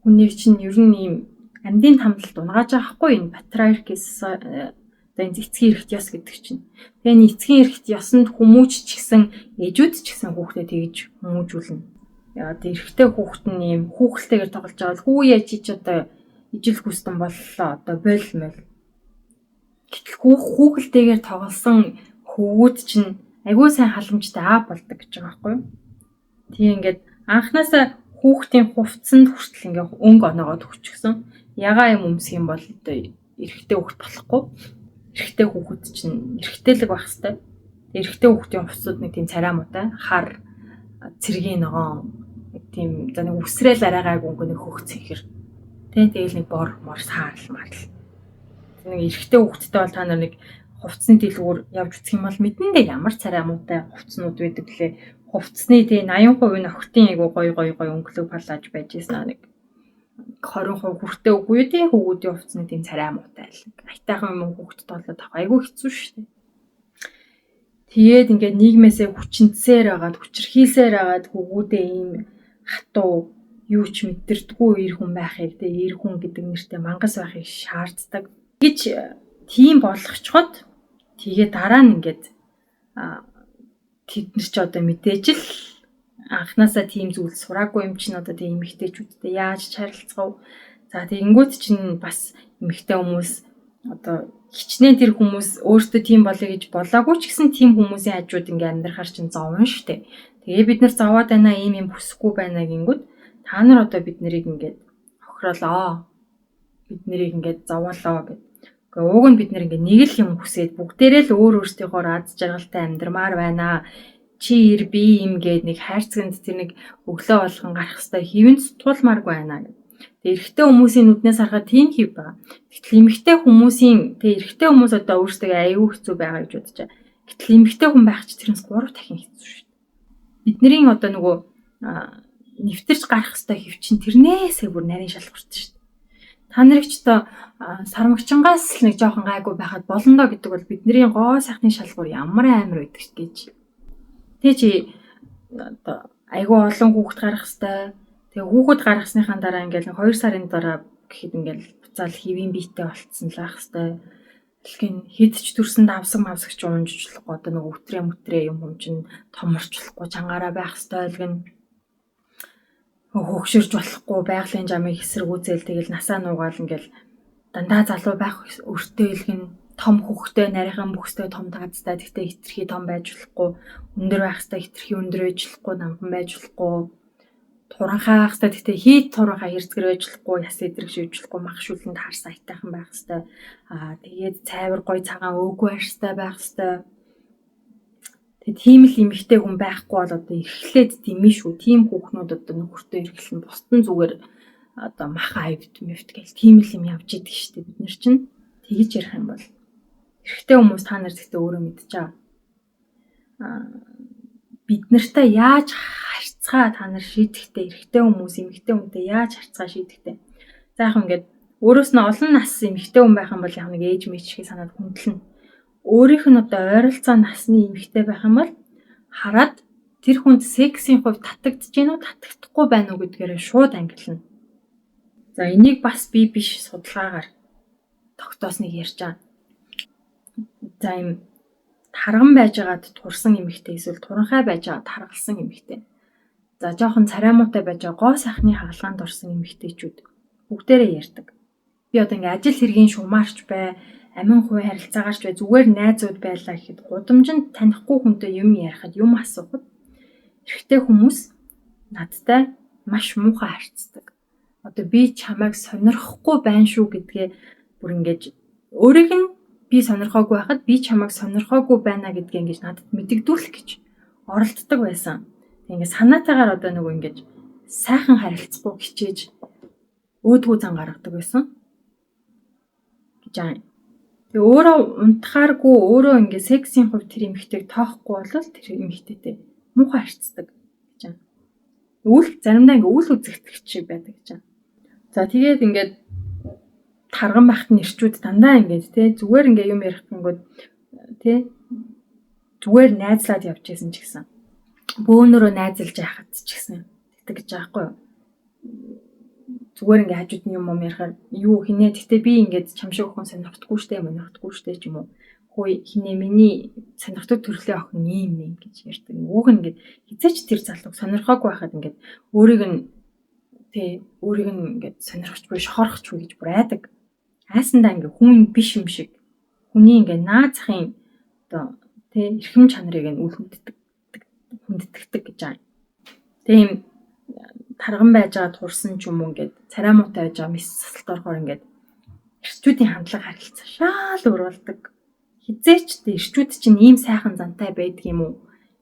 хүнийг чинь ер нь ийм амьдын тамдалд унгааж байгаа хгүй энэ патриархи одоо энэ эцгийн эрхт ёс гэдэг чинь. Тэгээ энэ эцгийн эрхт ёсонд хүмүүж ч гэсэн ээжүүд ч гэсэн хүүхдэд тэгэж хүмүүжүүлнэ. Одоо эрэгтэй хүүхэд нь ийм хүүхэлтэйгээр тоглож байгаа бол хүү яаж чи одоо ижил хүстэн боллоо одоо бойл мэл. Гэтэл хүүхэлтэйгээр тоглосон хөвгүүд чинь айгүй сайн халамжтай аа болдог гэж байгаа байхгүй юу? Тийм ингээд анханасаа хүүхдийн хувцсанд хүртэл ингээ өнгө оноогоод өгчихсөн. Ягаа юм өмсөх юм бол одоо эрэгтэй хүүхд болохгүй. Эрэгтэй хүүхэд чинь эрэгтэйлэг байх хэвээр. Эрэгтэй хүүхдийн хувцсууд нэг тийм царай муутай хар цэргийн ногоон нэг тийм за нэг үсрээл арайгааг өнгө нэг хөх цэнхэр. Тэ тэгэл нэг бор мор саарл марл. Нэг эрэгтэй хүүхэдтэй бол та нар нэг хувцсны дэлгүүр явж үзэх юм бол мэдэн дээ ямар царай муутай хувцснууд байдаг лээ. Хувцсны тэ 80% нь охтын айгу гоё гоё гоё өнгөлөг палаж байж байсан нэг 20% хүртээ үгүй юу тий хүүгүүдийн хувцсны тийм царай муутай л. Айтайхан юм хүүхдэд болоод авах айгу хэцүү шүү дээ. Тэгээд ингээд нийгмээсээ хүчинтсээр байгаад хүчирхийлсээр байгаад хүүгүүдээ ийм хатуу юу ч мэдэрдэггүй эр хүн байхыг тэ эр хүн гэдэг нэртэй мангас байхыг шаарддаг. Гэж тийм болгочход тэгээ дараа нь ингээд тэд нар ч одоо мэдээж л анханасаа тийм зүйл сураагүй юм чинь одоо тийм эмэгтэйчүүдтэй яаж ч харилцах вэ? За тэгэнгүүт чинь бас эмэгтэй хүмүүс одоо хичнээн тэр хүмүүс өөртөө тийм болъё гэж болоогүй ч гэсэн тийм хүмүүсийн хажууд ингээ амьдрахаар чинь зовно штэ. Тэгээ бид нар зовоод байна ийм юм хүсэхгүй байна гингүүд та нар одоо бид нарыг ингээд хохироолоо. Бид нарыг ингээд зовоолоо гэд. Гэхдээ уг нь бид нар ингээд нэг л юм хүсээд бүгдээрээ л өөр өөрсдийнхөө аз жаргалтай амьдрмаар байна. Чи ир би юм гээд нэг хайрцагт тэр нэг өглөө болгон гарах хэвээр хэвэн сутгуулмааргүй байна гэх. Тэгээ эрэгтэй хүмүүсийн нүднээс харахад тийм хэв байгаа. Гэтэл эмэгтэй хүмүүсийн тэгээ эрэгтэй хүмүүс одоо өөрсдөө аюу хэцүү байгаа гэж бодож байгаа. Гэтэл эмэгтэй хүн байх чи тэрнээс 3 дахин хэцүү шүү дээ. Бидний одоо нөгөө нэвтэрч гарах хэвээр хэв чинь тэрнээсээ бүр нарийн шалгууртай шүү дээ. Та нарыг ч одоо сармагчингаас л нэг жоохон гайгүй байхад болно доо гэдэг бол бидний гоо сайхны шалгуур ямар амар байдаг гэж. Тэ чи одоо айгүй олон хүүхэд гарах хэвээр. Тэгээ хүүхэд гаргасныхаа дараа ингээл 2 сарын дараа гэхэд ингээл буцаал хэвийн биетэй болцсон л байх хэвээр. Дэлхийн хэд ч төрсөн давсаг мавсаг ч уунжчлахгүй одоо нөгөө өтрээ мүтрээ юм юм чинь томорчлохгүй чангаараа байх хэвээр л гэн хөгшөрч болохгүй байгалийн жамыг эсэргүүцэл тэгэл насаа нуугаал ингээл дандаа залуу байх өртөө илгэн том хөхтэй нарийнхан бүхстэй том таазтай тэгтээ хитрхи том байж болохгүй өндөр байх хэвээр хитрхи өндөр байж болохгүй намхан байж болохгүй туранхай байх хэвээр тэгтээ хийд туранхай хэрцгэр байж болохгүй яс эдрэг шивж болохгүй мах шүлэнд харсан айтайхан байх хэвээр аа тэгээд цайвар гой цагаан өөгүй арьстай байх хэвээр. Тэгээ тийм л эмэгтэй хүн байхгүй бол одоо эрхлээд димэн шүү. Тийм хүүхнүүд одоо нөхөртөө эрхлэн бусдын зүгээр одоо маха авд мэвт гэл тийм л юм явж идэг шүү дээ. Бид нар чинь тэгж ярих юм бол эрэгтэй хүмүүс та нар зэгтээ өөрөө мэдчихэж байгаа. Аа бид нартай яаж харьцаа та нар шийдэхтэй эрэгтэй хүмүүс эмэгтэй хүнтэй яаж харьцаа шийдэхтэй. За яг ингээд өөрөөс нь олон нас эмэгтэй хүн байх юм бол яг нэг ээж мэжхийг санаад хүндлэнэ. Өөрийнх нь одоо ойролцоо насны эмэгтэй байх юм бол хараад тэр хүнд сексийн хувьд татагдж гин үү татагдахгүй байна уу гэдгээрээ шууд ангилна. За энийг бас би биш судалгаагаар тогтоосныг ярьж байгаа. За им тарган байжгаад турсан эмэгтэй эсвэл туранхай байжгаад таргалсан эмэгтэй. За жоохон царай муутай байж байгаа гоо сайхны хагалгаанд орсон эмэгтэйчүүд бүгдээрээ ярьдаг. Би одоо ингээ ажил хэргийн шумаарч бай, амин хувийн харилцаагаарч бай, зүгээр найзууд байлаа гэхэд гудамжинд танихгүй хүнтэй юм ярихад, юм асуухад эрэгтэй хүмүүс надтай маш муухай харьцдаг. Одоо би чамайг сонирхохгүй байна шүү гэдгээ бүр ингэж өөрийг нь би сонирхоогүй байхад би чамайг сонирхоогүй байна гэдгээ ингэж надад мэдэгдүүлэх гэж оролддог байсан. Тэг ингээ санаатайгаар одоо нөгөө ингэж сайхан харилцахгүй хичээж өөдгүү зан гаргадаг байсан гэж аа. Тэгээ өөрөө унтахааргүй өөрөө ингээ сексийн хувьд тэр эмэгтэйг тоохгүй бол тэр эмэгтэйтэй муухай харьцдаг гэж аа. Үйл заримдаа ингээ үйл үзэгдэх шиг байдаг гэж аа. За тэгээд ингээд тарган байхад нэрчүүд дандаа ингээд те зүгээр ингээ юм ярих гингүүд те зүгээр найзлаад явж байсан ч гэсэн бөөнөрөө найзалж яхад ч гэсэн тэгдэг гэж байгаа байхгүй юу. Зүгээр ингээ хажууд нь юм юм ярихаар юу хинэ гэхдээ би ингээд чам шиг охин сонирхдаггүй штэ монирхдаггүй штэ ч юм уу. Хөөе хинэ миний сонирхдаг төрлийн охин ийм юм гэж ярьдаг. Нөгөөх нь ингээд хизээч тэр залууг сонирхоогүй байхад ингээд өөрийг нь тэ өөрийг нь ингээд сонирхчгүй шохорхчгүй гэж бүр айдаг. Айсандаа ингээд хүн биш юм шиг хүний ингээд наад захын одоо тэ эрхэм чанарыг нь үл хүнддэг хүндэтгэдэг гэж байгаа. Тийм тарган байж байгаа турсан ч юм уу ингээд царай муутай байж байгаа мис засалт орохоор ингээд эрчүүдийн хандлага харилцаа шаал өөр болдог. Хизээч эрчүүд чинь ийм сайхан зантай байдаг юм уу?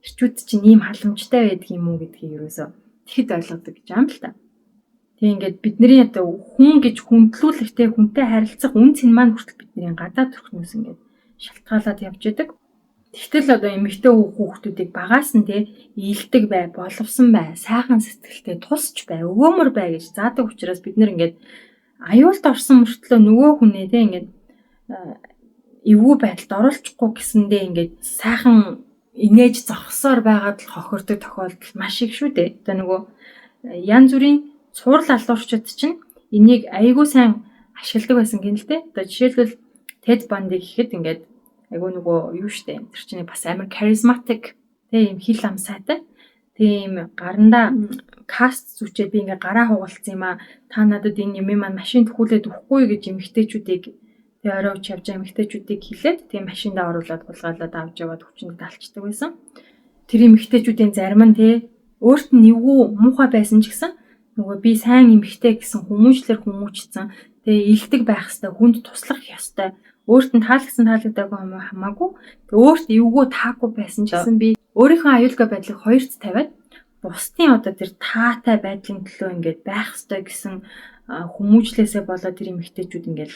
Эрчүүд чинь ийм халамжтай байдаг юм уу гэдгийг ерөөсөө тэгэхэд ойлгодог гэж юм л та. Тэг ингээд бидний одоо хүн гэж хүндлүүлэх те хүнтэй харилцах үн цэн маань хүртэл бидний гадаад төрхнөөс ингээд шалтгаалаад явж идэг. Тэгтэл одоо эмэгтэй хүүхдүүдийг багаас нь те ийдэг бай, боловсон бай, сайхан сэтгэлтэй тусч бай, өгөөмөр бай гэж заадаг учраас бид нэр ингээд аюулд орсон мөртлөө нөгөө хүнээ те ингээд эвгүй байдалд оруулчихгүй гэсэндээ ингээд сайхан инээж зогсоор байгаад л хохирдог тохиолдол маш их шүү дээ. Одоо нөгөө янз бүрийн цуврал алуурчид чинь энийг айгүй сайн ашигладаг байсан гин л те. Одоо жишээлбэл Тед Банди гэхэд ингээд айгүй нөгөө юу штэ тэр чинь бас амар charismatic те юм хил ам сайтай. Тийм гарандаа каст зүчээд би ингээ гараа хугалцсан юм а. Та надад энэ юм маань машин төхүүлээд өгөхгүй гэж эмэгтэйчүүдийг тэгээ орой үуч явж байгаа эмэгтэйчүүдийг хилээд тийм машиндаа оруулаад хулгайлаад авч яваад хүчинд далчдаг байсан. Тэр эмэгтэйчүүдийн зарим нь те өөрт нь эвгүй муухай байсан ч гэсэн нөгөө би сайн эмэгтэй гэсэн хүмүүжлэр хүмүүжсэн тэгээ илдэг байх хэвээр хүнд туслах ёстой Өөрт нь таалагдсан таалагдаагүй хамаагүй. Өөрт эвгүй таагүй байсан ч гэсэн би өөрийнхөө аюулгүй байдлыг хоёрт тавиад бусдын одоо тэр таатай байдлын төлөө ингээд байх ёстой гэсэн хүмүүжлээсээ болоод тэр эмэгтэйчүүд ингээд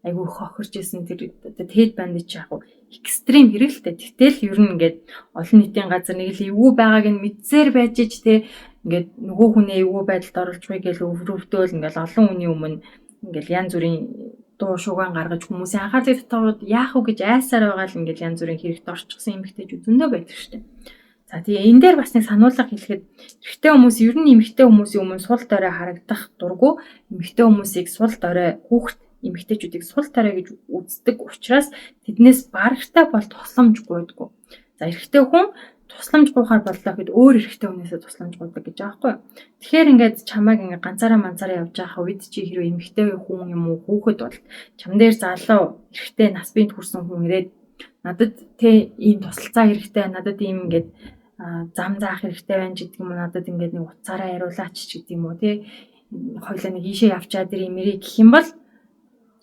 айгүй хохирч исэн. Тэр одоо Тед Банди ч яг экстрим хэрэг л дээ. Гэтэл ер нь ингээд олон нийтийн газар нэг л эвгүй байгааг нь мэдсээр байж ич те ингээд нөгөө хүнээ эвгүй байдалд оруулчихъя гэж өврөвдөөл ингээд олон хүний өмнө ингээд янз бүрийн дуу шуугаан гаргаж хүмүүсийн анхаарлыг татахад яах вэ гэж айсаар байгаа л ингээд янз бүрийн хэрэгт орчихсон эмэгтэйчүүд зөндөө байдаг шүү дээ. За тэгээ энэ дээр бас нэг сануулга хэлэхэд эрэгтэй хүмүүс ер нь эмэгтэй хүмүүсийн өмнө сул дорой харагдах дургу, эмэгтэй хүмүүсийг сул дорой хүүхд эмэгтэйчүүдийг сул дорой гэж үздэг учраас тэднээс барагтай бол тусламж гуйдаггүй. За эрэгтэй хүн тусламж гуйхаар боллоо гэхэд өөр эрэгтэй хүнээсээ тусламж гуйдаг гэж байгаа байхгүй юу. Тэгэхээр ингээд чамайг ингээд ганцаараа манцаараа явж байгаа үед чи хэрвээ эмэгтэй хүн юм уу хүүхэд бол чам дээр залуу эрэгтэй нас биед хүрсэн хүн ирээд надад тэ ийм тусалцаа хэрэгтэй, надад ийм ингээд зам заах хэрэгтэй байна ч гэдэг юм уу, надад ингээд нэг утсаараа яриулаач ч гэдэг юм уу тий, хоёлаа нэг ийшээ явчаад тэр имэрээ гэх юм бол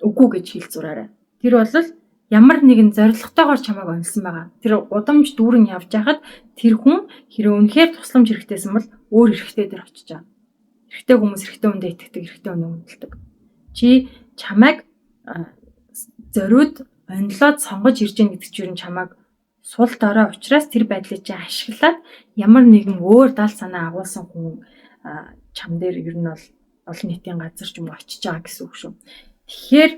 үгүй гэж хэл зураарай. Тэр бол ямар нэгэн зорилготойгоор чамайг онилсон байгаа. Тэр удамж дүүрэн явж байхад тэр хүн хэрэг үнэхээр тусламж хэрэгтэйсэн бол өөр эрэгтэй дээр очиж байгаа. Эрэгтэй хүмүүс эрэгтэй хүндээ итгэдэг, эрэгтэй хүнээ хүндэлдэг. Чи чамайг зориуд онилоод сонгож ирж гэн гэдэг чинь ер нь чамайг сул дорой учраас тэр байдлыг чи ашиглаад ямар нэгэн өөр дал санаа агуулсан хүн чам дээр ер нь бол олон нийтийн газар ч юм уу очиж байгаа гэсэн үг шүү. Тэгэхээр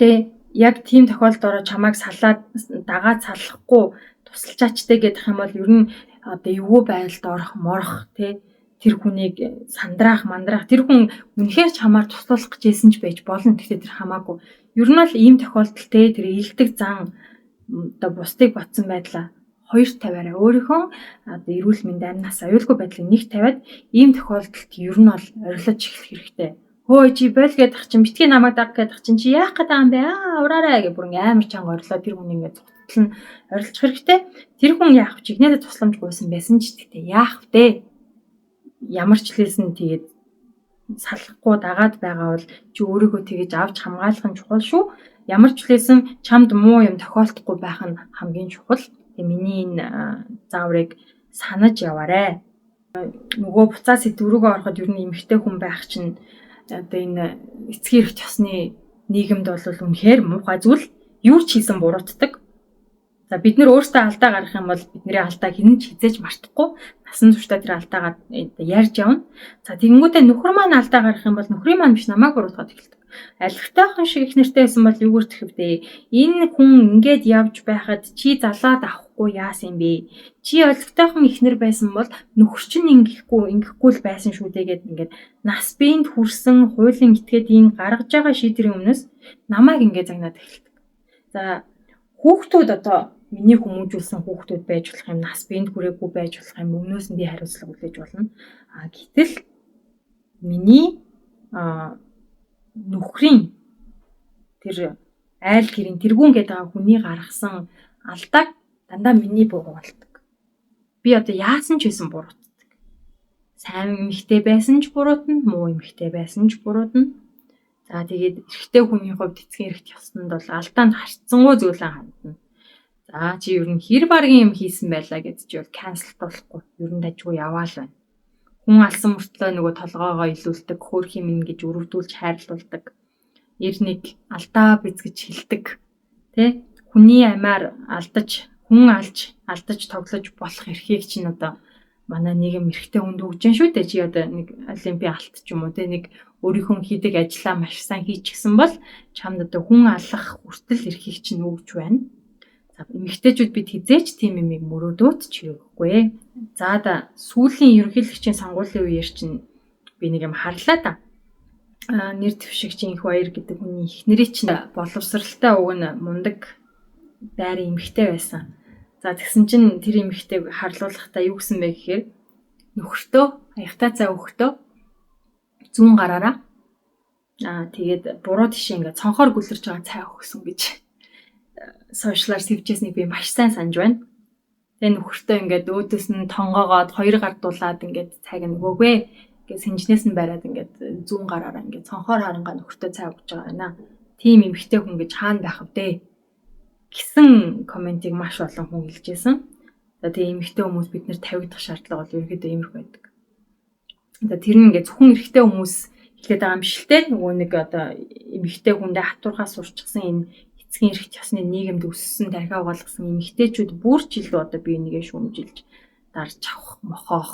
тэ яг тийм тохиолдолд ороо чамайг салаад дагаад салахгүй тусалчаачтай гэдэг юм бол ер нь одоо эвгүй байдалд орох морох тэ тэр хүнийг сандраах мандраах тэр хүн үнэхээр чамаар туслах гэж хэлсэн ч байж болно. Гэхдээ тэр хамаагүй. Ер нь бол ийм тохиолдолд тэ тэр илдэг зан одоо бусдыг ботсон байдлаа хоёр тавиараа өөрийнхөө одоо эрүүл мэнд амь нас аюулгүй байдлыг нэг тавиад ийм тохиолдолд ер нь бол орилож эхлэх хэрэгтэй. Хөөе чи бойл гэдэг чинь битгий намайг даг гэдэг чинь чи яах гээд байгаа юм бэ? Аа ураарай гэх бүр ингээ амар чанга орилоо тэр хүн ингээ цугтал нь орилчих хэрэгтэй. Тэр хүн яах вэ? Чихнээдээ тусламж гуйсан байсан ч гэхдээ яах вэ? Ямар ч лээсэн тэгээд салахгүй дагаад байгаа бол чи өөрийгөө тэгэж авч хамгаалах нь чухал шүү. Ямар ч лээсэн чамд муу юм тохиолдохгүй байх нь хамгийн чухал. Тэгээ миний энэ зааврыг санаж яваарэ. Нөгөө буцаа сэдв рүүгээ ороход ер нь эмэгтэй хүн байх чинь одоо энэ эцгийн эрх ёсны нийгэмд бол үнэхээр муухай зүйл, юу ч хийсэн буруутдаг. За бид нэр өөрсдөө алдаа гаргах юм бол бидний алдааг хэн ч хизээж мартахгүй насан туршдаа тэр алдаагаа ярьж явна. За тэгэнгүүтээ нөхөр маань алдаа гаргах юм бол нөхрийн маань биш намайг буруутгаад эхэлдэг. Алигтайхан шиг их нэртэй байсан бол юугаар тэхэвдээ? Энэ хүн ингээд явж байхад чи залаад авахгүй яасан юм бэ? Чи олигтойхон ихнэр байсан бол нөхөр чинь ингэхгүй л байсан шүү дээ гэд ингээд нас биед хүрсэн хуулийн этгээдийн гаргаж байгаа шийдвэрийн өмнөөс намайг ингээд загнаад эхэлдэг. За хүүхдүүд одоо миний хүмүүжүүлсэн хүүхдүүд байж болох юм, нас биед хүрээгүй байж болох юм, өмнөөс нь би хариуцлага хүлээж болно. А гэтэл миний нөхрийн тэр айл гэрийн тэргүүн гэдэг байгаа хүний гаргасан алдааг дандаа миний буруу болдог. Би одоо яасан ч байсан буруутдаг. Сайн эмэгтэй байсан ч буруутна, муу эмэгтэй байсан ч буруутна. За тэгээд эрэгтэй хүний хувьд эцгийн эрхт ёсонд бол алдаанд харьцангуй зүйлэн хандна. За чи ер нь хэр баргийн юм хийсэн байлаа гэж чи бол канселдуулахгүй. Ер нь дажгүй яваал байна. Хүн алсан мөртлөө нөгөө толгоогоо илүүлдэг, хөөх юм гэж өрөвдүүлж хайрлуулдаг. Эр нэг алдаа биз гэж хэлдэг. Тэ? Хүний амиар алдаж, хүн алж, алдаж тоглож болох эрхийг чинь одоо манай нийгэм эрэгтэй хүнд өгч जैन шүү дээ. Чи одоо нэг олимпийн алт ч юм уу тэ нэг өөрийнхөө хийдэг ажлаа маш сайн хийчихсэн бол чамд одоо хүн алах хүртэл эрхийг чинь өгч байна. За эмэгтэйчүүд бид хизээч тийм юмыг мөрөөдөөд ч хэрэггүй. За да сүүлийн ерөнхийлөгчийн сонгуулийн үеэр чинь би нэг юм харлаа да. Нэр дэвшигчийн их баяр гэдэг хүний эхнэрийн чинь боловсралтай уг нь мундаг байрын эмэгтэй байсан. За тэгсэн чинь тэр эмэгтэйг харлуулахдаа юу гэсэн бэ гэхээр нөхөртөө аягтай цай өгөхдөө зүүн гараараа тэгээд буруу тишээ ингээд цонхоор гүлэрч байгаа цай өгсөн гэж сошиалар сэвжсэнийг би маш сайн санаж байна. Тэгээ нөхөртөө ингээд өөдөөс нь тонгоогоод хоёр гардуулаад ингээд цайг нөгөөгөө. Ингээд сэнжнээс нь бариад ингээд зүүн гараараа ингээд цонхоор харангаа нөхөртөө цай өгч байгаа байна. Тийм эмэгтэй хүн гэж хаана байх вэ гэсэн комментиг маш олон хүн хэлжсэн. За тэгээ эмэгтэй хүмүүс бид нэр тавигдах шаардлага бол ерөнхийдөө иймэрхүү байдаг. За тэр нь ингээ зөвхөн эрэгтэй хүмүүс хэлээд байгаа юм биш л те. Нөгөө нэг одоо эмэгтэй хүндээ хатуурхаа сурчсан энэ эцгийн эрх ёсны нийгэмд өссөн, тархиа угаалгасан эмэгтэйчүүд бүр ч илүү одоо бие нэгээ шүүмжилж дарж авах, мохоох,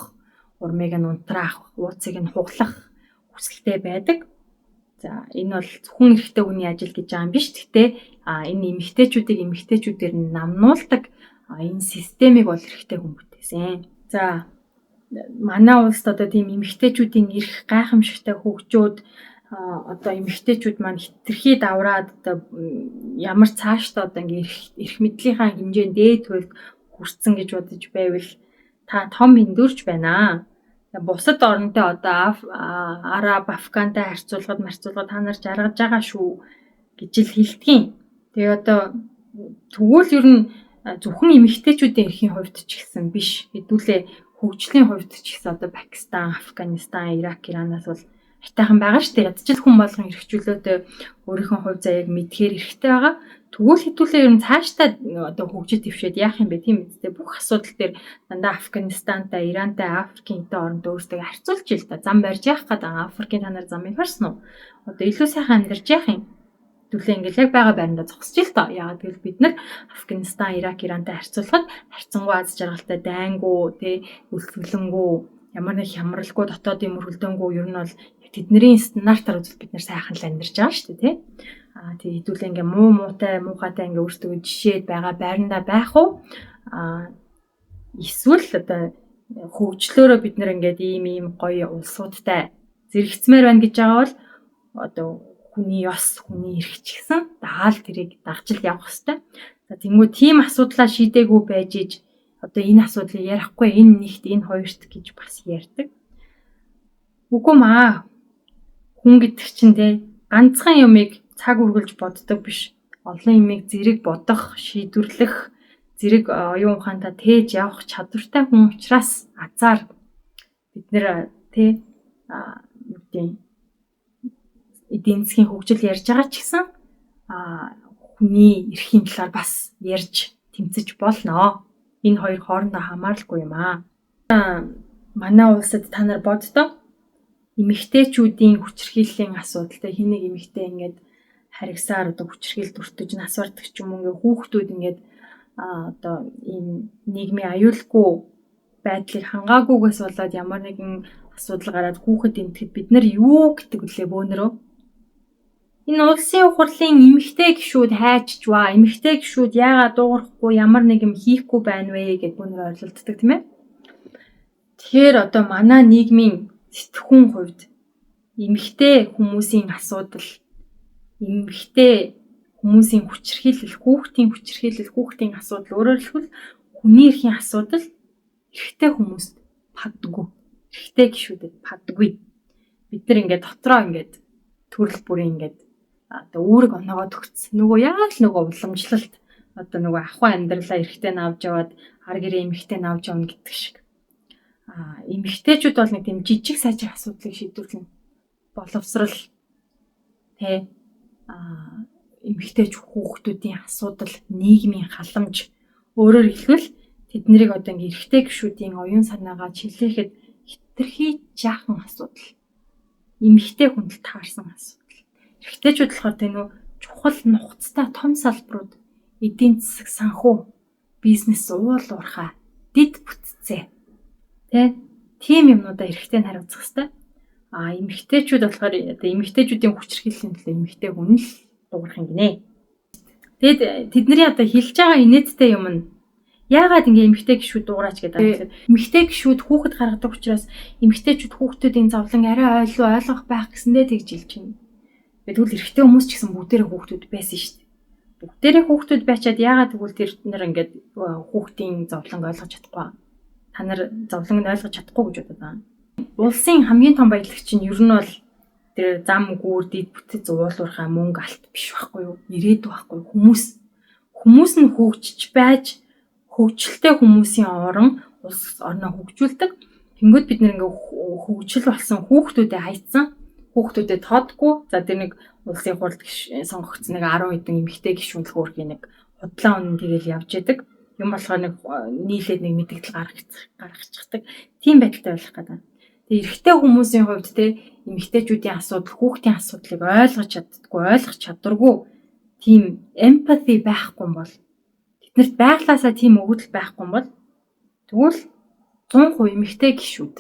урмыг нь унтраах, ууцыг нь хуглах хүсэлтэй байдаг. За энэ бол зөвхөн эрэгтэй хүний ажил гэж байгаа юм биш. Гэхдээ энэ эмэгтэйчүүдийг эмэгтэйчүүдээр нь намнуулдаг энэ системийг бол эрэгтэй хүн бүтээсэн. За манай улсад одоо тийм эмэгтэйчүүдийн эрх гайхамшигтай хөгжөөд одоо эмэгтэйчүүд маань хэтэрхий давраад одоо ямар цаашдаа одоо ингээ эрх мэдлийнхаа хэмжээнд дээд туйлд хүрсэн гэж бодож байвал та том эндүрч байна. Бусад оронтой одоо Араб, Афгантай харьцуулахад марцуулахад та нар жаргаж байгаа шүү гэж л хэлдгийн. Тэгээ одоо тэгвэл ер нь зөвхөн эмэгтэйчүүдийн эрхийн хувьд ч гэсэн биш. Хэдүүлээ хөгжлийн хувьд ч гэсэн одоо Пакистан, Афганистан, Ирак, Иранаас бол айтайхан байгаа шүү дээ. Ядчил хүн болгон эрх чөлөөтэй өөрийнхөө хувь заяаг мэдхээр эрхтэй байгаа. Тэгвэл хэдүүлээ ер нь цаашдаа одоо хөгжиж дэвшээд яах юм бэ, тийм үстэй. Бүх асуудал дээр дандаа Афганистантай, Ирантай, Африкийн хэдэн оронд өөрсдөө харьцуулж ил та. Зам барьж яах гээд байгаа. Африкийн та нар замыг харсан уу? Одоо илүү сайхан амьдарч яах юм? Хэдүүлээ ингээл яг байгаа байрандаа зогсож ил та. Яагаад гэвэл бид нар Афганистан, Ирак, Ирантай харьцуулахад харьцангуй аз жаргалтай, дайнгүй, тэ өлсгөлөнгүү, ямар нэг хямралгүй, дотоодын мөргөлдөөнгүй ер нь бол тэдний стандартаар үзвэл бид нар сайхан л амьдарч байгаа шүү дээ, тий. Аа тий хэдүүлээ ингээ муу муутай, муухайтай ингээ өөрсдөө жишээд байгаа байрандаа байх уу? Аа эсвэл одоо хөгжлөөрөө бид нар ингээд ийм ийм гоё улсуудтай зэрэгцмээр байна гэж байгаа бол одоо хүний ёс, хүний эрх ч гэсэн дагаал тэрийг дагж л явах хэвээр. За тэнгуү тийм асуудлаа шийдээгүй байж иж одоо энэ асуудлыг ярихгүй, энэ нэгт, энэ хоёрт гэж бас ярьдаг. Үгүй маа. Хүн гэдэг чинь те ганцхан юмыг цаг үргэлж боддог биш. Олон юмыг зэрэг бодох, шийдвэрлэх, зэрэг оюун ухаантай тээж явах чадвартай хүн учраас азар бид нэр те юу гэдэг эдийн засгийн хөгжил ярьж байгаа ч гэсэн хүний эрхийн талаар бас ярьж тэмцэж болно. Энэ хоёр хоорондоо хамааралгүй юм аа. Манай улсад та нар боддоо эмэгтэйчүүдийн хүчирхийллийн асуудалтай хин нэг эмэгтэй ингээд харигсаар одоо хүчирхийлэлд өртөж нас бардаг ч юм уу, ингээд хүүхдүүд ингээд одоо ийм нийгмийн аюулгүй байдлыг хангаагүйгээс болоод ямар нэгэн асуудал гараад хүүхэд эмтгэхэд бид нар юу гэдэг вүлээ бөөнөрөө? Энэ улсын хурлын эмэгтэй гишүүд хайчж ва, эмэгтэй гишүүд яагаад дуугарахгүй ямар нэг юм хийхгүй байна вэ гэд бөөнөрөө ойлголтдог, тийм ээ. Тэгэхээр одоо манай нийгмийн сэтгхүүн хувьд эмэгтэй хүмүүсийн асуудал, эмэгтэй хүмүүсийн хүчирхийлэл, хүүхдийн хүчирхийлэл, хүүхдийн асуудал, өөрөөр хэлбэл хүний эрхийн асуудал эрэгтэй хүмүүст паддаггүй. Эрэгтэй гишүүдэд паддаггүй. Бид нар ингээд дотроо ингээд төрөл бүрийн ингээд одоо үүрэг оноогоо төгссөн. Нөгөө яг л нөгөө уламжлалт одоо нөгөө ахуй амьдралаа эрэгтэй нь авч яваад ар гэрээ эмэгтэй нь авч явна гэдэг шиг. Эмэгтэйчүүд бол нэг тийм жижиг сажиг асуудлыг шийдвэрлэнэ. Боловсрал тэ эмэгтэйч хүүхдүүдийн асуудал, нийгмийн халамж, өөрөөр хэлбэл тэднийг одоо ингээ эрэгтэй гишүүдийн оюун санаагаа чилээхэд хэтэрхий жаахан асуудал. Эмэгтэй хүнд таарсан асуудал. Эрэгтэйчүүд болохоор тийм үү чухал нухацтай том салбарууд, эдийн засаг, санхүү, бизнес, уул уурхай, дэд бүтцээ. Тэ тийм юмнуудаа эрэгтэй нь хариуцах хэвээр. Эмэгтэйчүүд болохоор одоо эмэгтэйчүүдийн хүчирхийллийн төлөө эмэгтэй хүн л дуурах юм гинэ. Тэгэд тэдний одоо хэлж байгаа инээдтэй юм нь яагаад ингээ эмэгтэй гишүүд дуураач гэдэг юм бэ? Эмэгтэй гишүүд хүүхэд гаргадаг учраас эмэгтэйчүүд хүүхдүүдийн зовлон арай ойлоо ойлгох байх гэсэндээ тэгж хэлж байна. Тэгвэл эрэгтэй хүмүүс ч гэсэн бүгдээрээ хүүхдүүд байсан шүү дээ. Бүгдээрээ хүүхдүүд байчаад яагаад тэгвэл тэр нар ингээд хүүхдийн зовлонг ойлгож чадахгүй. Та нар зовлонг нь ойлгож чадахгүй гэж бодод байгаа. Улсын хамгийн том баялагч нь ер нь бол тэр зам гүүр дид бүтэц уулуурхай мөнгө алт биш байхгүй юу? Ирээдүй байхгүй юу? Хүмүүс. Хүмүүс нь хөгжиж байж хөгжилтэй хүмүүсийн орон улс орноо хөгжүүлдэг. Тэнгүүд бид нэр ингээ хөгжил болсон хүүхдүүдэд хайцсан. Хүүхдүүдэд тоодгүй. За тэр нэг Улсын хурал сонгогдсон нэг 10 хэдэн эмэгтэй гишүүн л хөөрхий нэг худлаа үнэн тэгэл явж идэг. Юм болохоор нэг нийлээд нэг мэдээлэл гаргачихдаг. Тийм байдалтай байх гэдэг. Тэгээ эрэгтэй хүмүүсийн хувьд те эмэгтэйчүүдийн асуудал, хүүхдийн асуудлыг ойлгож чаддаггүй, ойлгох чадваргүй, тийм empathy байхгүй юм бол, тэднэрт байглаасаа тийм өгөгдөл байхгүй юм бол тэгвэл 100% эмэгтэй гишүүд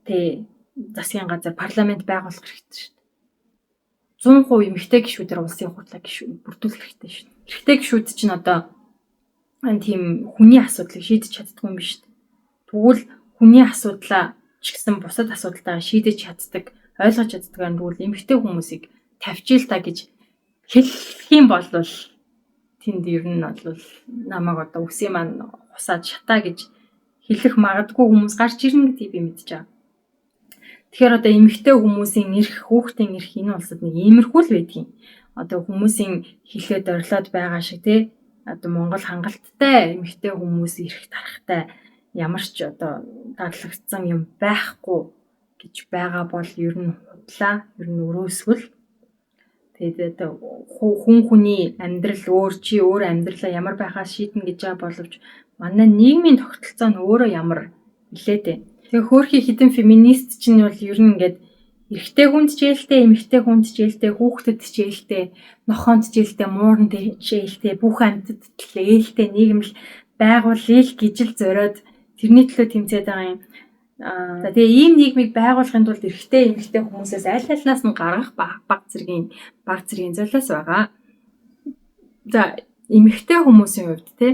тэ засгийн газар, парламент байгуулах хэрэгтэй шүү дээ. 100% эмэгтэй гишүүдээр улсын хурлаа гишүүн бүрдүүлэх хэрэгтэй шүү дээ. Эрэгтэй гишүүд чинь одоо тийм хүний асуудлыг шийдэж чаддгүй юм биш үү? Тэгвэл хүний асуудлаа ч гэсэн бусад асуудалтайгаа шийдэж чаддаг, ойлгож чаддаг нь тэгвэл эмэгтэй хүмүүсийг тавьчих л та гэж хэлэх юм бол тэнд ер нь бол намайг одоо үсийн маань хусаад шатаа гэж хэлэх магадгүй хүмүүс гарч ирнэ гэдгийг би мэдэж байгаа. Тэгэхээр одоо эмэгтэй хүмүүсийн эрх, хүүхдийн эрх энэ улсад нэг иймэрхүү л байдгийн. Одоо хүмүүсийн хэлээд орлоод байгаа шиг те одоо Монгол хангалттай эмэгтэй хүмүүс эрх тархтай, ямар ч одоо дарлагдсан юм байхгүй гэж байгаа бол ер нь худлаа, ер нь өрөөсгөл. Тэгээд одоо хүн хүний амьдрал өөр, чи өөр амьдралаа ямар байхаас шийднэ гэж байгаа боловч манай нийгмийн тогтолцоо нь өөрөө ямар илээ дээ. Тэгээ хөөрхий хэдэн феминист чинь бол ер нь ингээд эрэгтэй хүнд ч ээлтэй, эмэгтэй хүнд ч ээлтэй, хүүхдэд ч ээлтэй, нохоонд ч ээлтэй, мууранд ч ээлтэй, бүх амьтад л ээлтэй нийгэм л байгуулъя л гэж л зориод тэрний төлөө тэмцээд байгаа юм. За, тэгээ ийм нийгмийг байгуулахын тулд эрэгтэй эмэгтэй хүмүүсээс аль альнаас нь гаргах баг зэргийн золиос байгаа. За, эмэгтэй хүмүүсийн хувьд те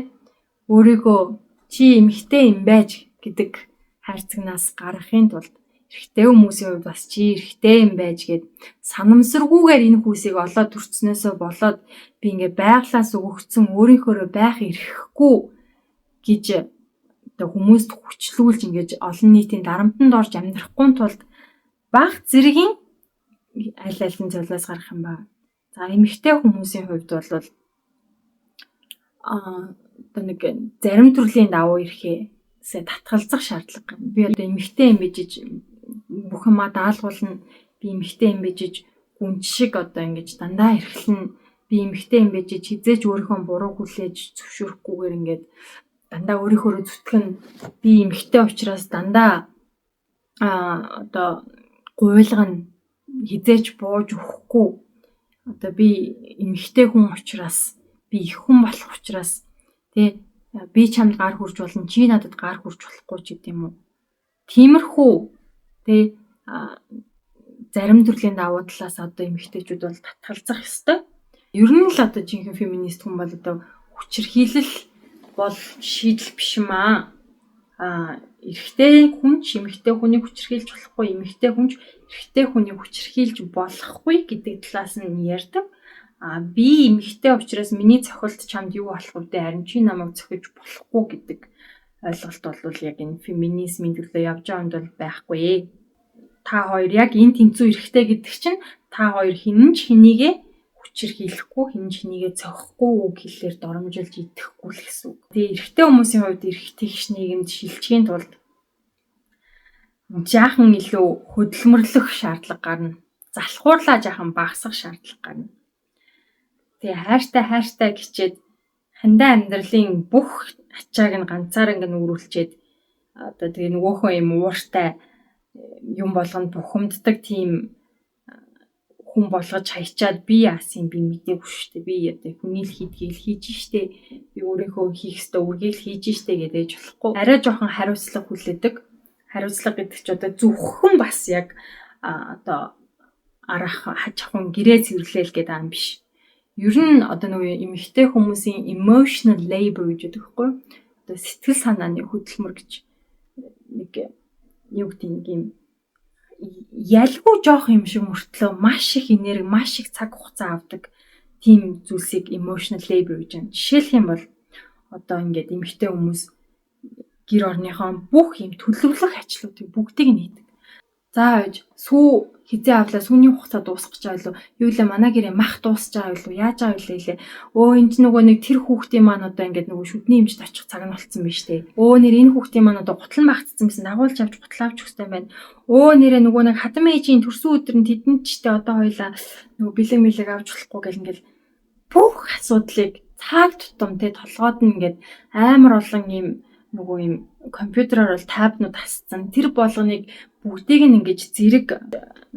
өөрийгөө чи эмэгтэй юм байж гэдэг хайрцагнаас гаргахын тулд, эрэгтэй хүмүүсийн хувьд бас чи эрэгтэй юм байж гээд санамсаргүйгээр энэ хүүсийг олоод төрчихснөөсөө болоод би ингээ байглаас өгөгдсөн өөрийнхөөрөө байх эрхгүй гэж одоо хүмүүст хүчлүүлж ингэж олон нийтийн дарамтанд орж амьдрахгүй тулд баг зэргийн аль аль нь золиос гаргах юм ба. За, эмэгтэй хүмүүсийн хувьд бол одоо нэг зарим төрлийн давуу эрхээсээ татгалзах шаардлага гарна. Би одоо эмэгтэй юм бижиж бүх юмаа даалгуулна. Би эмэгтэй юм бижиж гүнж шиг одоо ингэж дандаа эрхлэнэ. Би эмэгтэй юм бижиж хэзээ ч өөрийнхөө буруу хүлээж зөвшөөрөхгүйгээр ингээд дандаа өөрийнхөөрөө зүтгэн. Би эмэгтэй учраас дандаа одоо гуйлгана, хэзээ ч бууж өгөхгүй. Одоо би эмэгтэй хүн учраас, би эх хүн болох учраас тий би чамд гар хүрч болно, чи надад гар хүрч болохгүй ч гэдэм юм уу. Тиймэрхүү тий зарим төрлийн давуу талаас одоо эмэгтэйчүүд бол татгалзах ёстой. Ер нь л одоо жинхэнэ феминист хүн бол одоо хүчирхийлэл бол шийдэл биш юм аа. Эрэгтэй хүн ч эмэгтэй хүнийг хүчирхийлж болохгүй, эмэгтэй хүн ч эрэгтэй хүнийг хүчирхийлж болохгүй гэдэг талаас нь ярьдаг. Би эмэгтэй учраас миний цохилт чамд юу болох вэ? Харин чи намайг цохиж болохгүй гэдэг ойлголт бол яг энэ феминизмын төлөө явж байгаа хүнд бол байхгүй. Та хоёр яг энэ тэнцүү эрэгтэй гэдэг чинь та хоёр хинэн ч хэнийгээ хүчирхийлэхгүй, хинэн ч хэнийгээ цохихгүй, үг хэллээр доромжилж идэхгүй л гэсэн үг. Тэгээ эрэгтэй хүмүүсийн хувьд эрх тэгш нийгэмд шилжихийн тулд жаахан илүү хөдөлмөрлөх шаардлага гарна. Залхуурлаа жаахан багасгах шаардлага гарна. Тэгээ хайртай хайртай гिचээд хандаа амьдралын бүх ачааг нь ганцаараа ингэ нүүрүүлчихэд одоо тэгээ нөгөөхөө юм ууртай юм болгонд бухимддаг тийм хүн болгож хаячаад би яасан, би мдээгүй шүү дээ. Би одоо хүний л хийдгийг л хийж штэ. Би өөрийнхөө хийх ёстой үүргийг л хийж штэ гэдэг болохгүй. Арай жоохон хариуцлага хүлээдэг. Хариуцлага гэдэг чи одоо зөвхөн бас яг одоо арах хаж ахуйн гэрээ цэвэрлээл гэдэг юм биш. Ер нь одоо нөгөө эмэгтэй хүмүүсийн emotional labor гэж байдаг байхгүй юу? Одоо сэтгэл санааны хөдөлмөр гэж нэг юу гэдэг юм ялгүй жоох юм шиг мөртлөө маш их энерги, маш их цаг хугацаа авдаг тийм зүйлсийг emotional labor гэж байна. Жишээлх юм бол одоо ингээд эмэгтэй хүмүүс гэр орныхоо бүх юм төлөвлөх ажлуудыг бүгдийг нь хийдэг. За ээж сүү хизээ авлаа, сүүний хугацаа дуусах гэж байгаа юу? Юу лээ манай гэрээ мах дуусч байгаа юу? Яаж байгаа вэ лээ? Өө энэ ч нөгөө нэг тэр хүүхдийн маань одоо ингээд нөгөө шүдний эмчд очих цаг нь болцсон биз дээ. Өө нэр энэ хүүхдийн маань одоо гутал нь багтцсан байсан, дагуулж авч гутал авч өгөх юм байна. Өө нэрээ нөгөө нэг хадам ээжийн төрсөн өдөр нь тэдэнд ч тэ одоо хоёлаа нөгөө бэлэг мэлэг авч болохгүй гэл ингээд бүх асуудлыг цаг тутам тэ толгойд нь ингээд амар олон юм нөгөө юм компьютероор бол табнууд асцсан. Тэр болгоныг бүгдийг нь ингэж зэрэг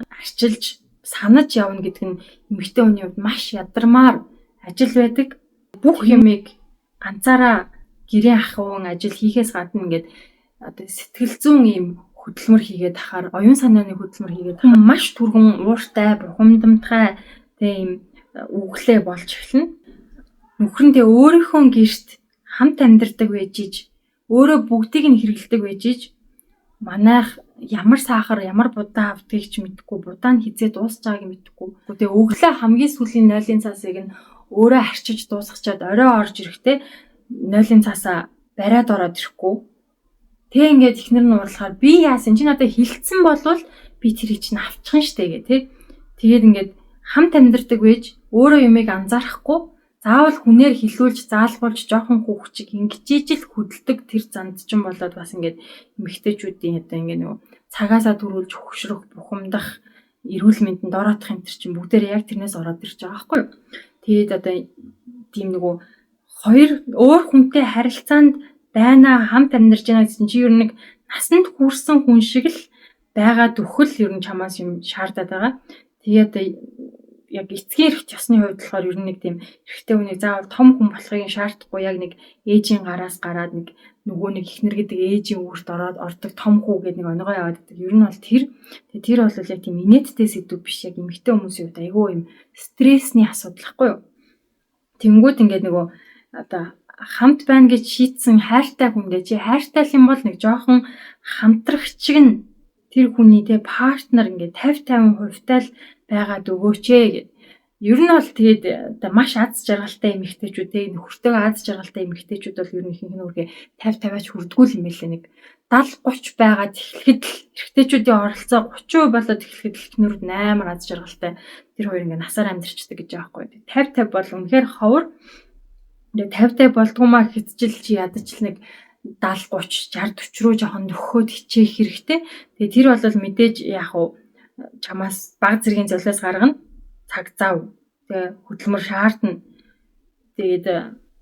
арчилж санаж явна гэдэг нь эмэгтэй хүний хувьд маш ядармаар ажил байдаг. Бүх юмыг ганцаараа гэрийн ахуйн ажил хийхээс гадна ингээд одоо сэтгэл зүйн ийм хөдөлмөр хийгээд ахаар, оюун санааны хөдөлмөр хийгээд ахаар маш түргэн ууртай, бухимдамтгай тэ ийм үглээ болж эхэлнэ. Нөхөр нь тэ өөрийнхөө гэрт хамт амьдардаг байж иж, өөрөө бүгдийг нь хэрэглэдэг байж иж манайх ямар сахар, ямар будаа авдгийг ч мэдэхгүй, будаа нь хизээ дуусч байгааг мэдэхгүй. Тэгээ өглөө хамгийн сүүлийн нойлын цаасыг нь өөрөө арчиж дуусгачаад орой орж ирэхдээ нойлын цаасаа бариад ороод ирэхгүй. Тэг ингээд эхнэр нь уурлахаар би яасан чи надад хилцсэн болвол би тэрийг чинь авчихна штэ гэ тэ. Тэгээд ингээд хамт амьдардаг байж өөрөө юмыг анзаарахгүй заавал хүнээр хилүүлж заалгуулж жоохон хүүхчиг ингэж ижил хөдөлдөг тэр занд чинь болоод бас ингээд эмэгтэйчүүдийн одоо ингээд нөгөө цагаасаа төрүүлж хөгшрөх, бухимдах, эрүүл мэндэнд ороодох юм төр чинь бүгдээрээ яг тэрнээс ороод ирж байгаа байхгүй юу. Тэгээд одоо тийм нөгөө хоёр өөр хүнтэй харилцаанд байна, хамт амьдарч байна гэсэн чи ер нь нэг насанд хүрсэн хүн шиг л байгаа дөхөл ер нь чамаас юм шаардаад байгаа. Тэгээд одоо яг эцгийн эрхт ёсны хувьд болохоор ер нь нэг тийм эрэгтэй хүнийг заавал том хүн болохыг шаардахгүй, яг нэг ээжийн гараас гараад нэг нөгөө нэг эхнэр гэдэг ээжийн үүрт ороод ордог том хүү гэдэг нэг оногоо яваад байдаг. Ер нь бол тэр бол яг тийм инээдтэй сэдв биш, яг эмэгтэй хүмүүсийн хувьд айгүй юм стрессний асуудал хгүй юу. Тэнгүүд ингээд нөгөө одоо хамт байна гэж шийдсэн хайртай хүндээ чи хайртай юм бол нэг жоохон хамтрагчиг нь тэр хүний те партнер ингээд 50 50% тал байгаад өгөөч ээ гэд. Ер нь бол тэгээд одоо маш аз жаргалтай эмэгтэйчүүд те нөхөртөөгөө аз жаргалтай эмэгтэйчүүд бол ер нь ихэнх нь үргээ 50 50-аач хүрдэггүй юм байлээ. Нэг 70 30 байгаад эхлэхэд л эрэгтэйчүүдийн оролцоо 30% болоод эхлэхэд л эхнэрүүд амар аз жаргалтай тэр хоёр ингээд насаар амьдарчдаг гэж байгаа байхгүй. 50 50 бол үнэхээр ховор. 50 50 болдгоо маа гэхэд чи ядаж л нэг 70 30 60 40 руу жоохон нөхөхөд хичээх хэрэгтэй. Тэгээ тэр бол мэдээж яг уу чамаас баг зэргийн золиос гаргана. Цаг зав тэгээ хөдөлмөр шаардна. Тэгээд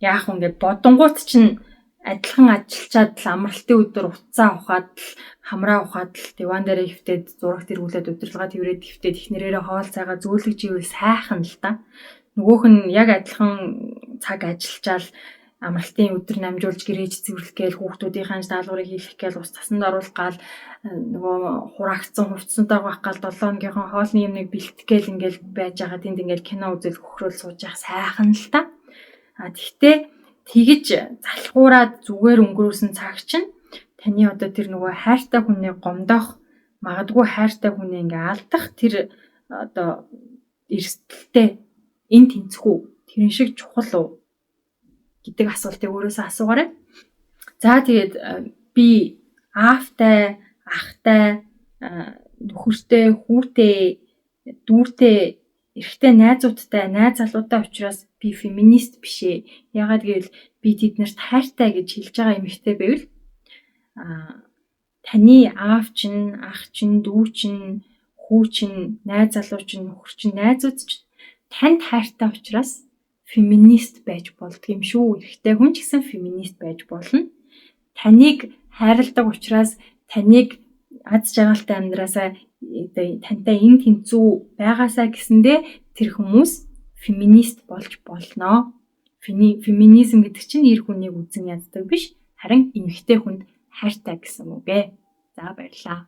яах вэ ингээд бодонгуут чинь адилхан ажиллачаад л амралтын өдөр утсаа ухаад л хамраа ухаад л диван дээрээ хөвтөд зураг тэргүүлээд удирдлагаа тэрврээд хөвтөд эхнэрээрээ хоол цайгаа зөөлөж ивэл сайхан л та. Нөгөөх нь яг адилхан цаг ажиллачаал амралтын өдөр намжуулж гэрээж цэвэрлэх гээл хүүхдүүдийнхээ даалгаврыг хийх гээл ус цасанд оруулах гал нөгөө хураагдсан хувцсантайгаа байх гал 7 хоногийнхоо хоолны юмныг бэлтгэх гээл ингээл байж байгаа тэнд ингээл кино үзэл хөхрөөл сууж явах сайхан л та. А тэгтээ тэгэж залхуураад зүгээр өнгөрөөсөн цаг чинь таны одоо тэр нөгөө хайртай хүнийг гомдоох, магадгүй хайртай хүнийг ингээ алдах тэр одоо эрсдэлтэй энэ тэнцвүү тэрэн шиг чухал уу гэдэг асуултыг өөрөөсөө асуугаарай. За тэгээд би аавтай, ахтай, нөхөртэй, хүүтэй, дүүртэй, эрэгтэй найзуудтай, найз залуутай учраас би феминист биш ээ. Яагаад гэвэл би тэднэрт хайртай гэж хэлж байгаа эмэгтэй байвал таны аав чинь, ах чинь, дүү чинь, хүү чинь, найз залуу чинь, нөхөр чинь, найзууд чинь танд хайртай учраас феминист байж болдго юм шүү. Эрэгтэй хүн ч гэсэн феминист байж болно. Таныг хайрладаг учраас таныг аз жаргалтай амьдраасаа тантай эн тэнцүү байгаасаа гэсэндээ тэр хүмүүс феминист болж болно. Феминизм гэдэг чинь эр хүнийг үзэн яддаг биш, харин эмэгтэй хүнд хайртай гэсэн үг ээ. За баярлалаа.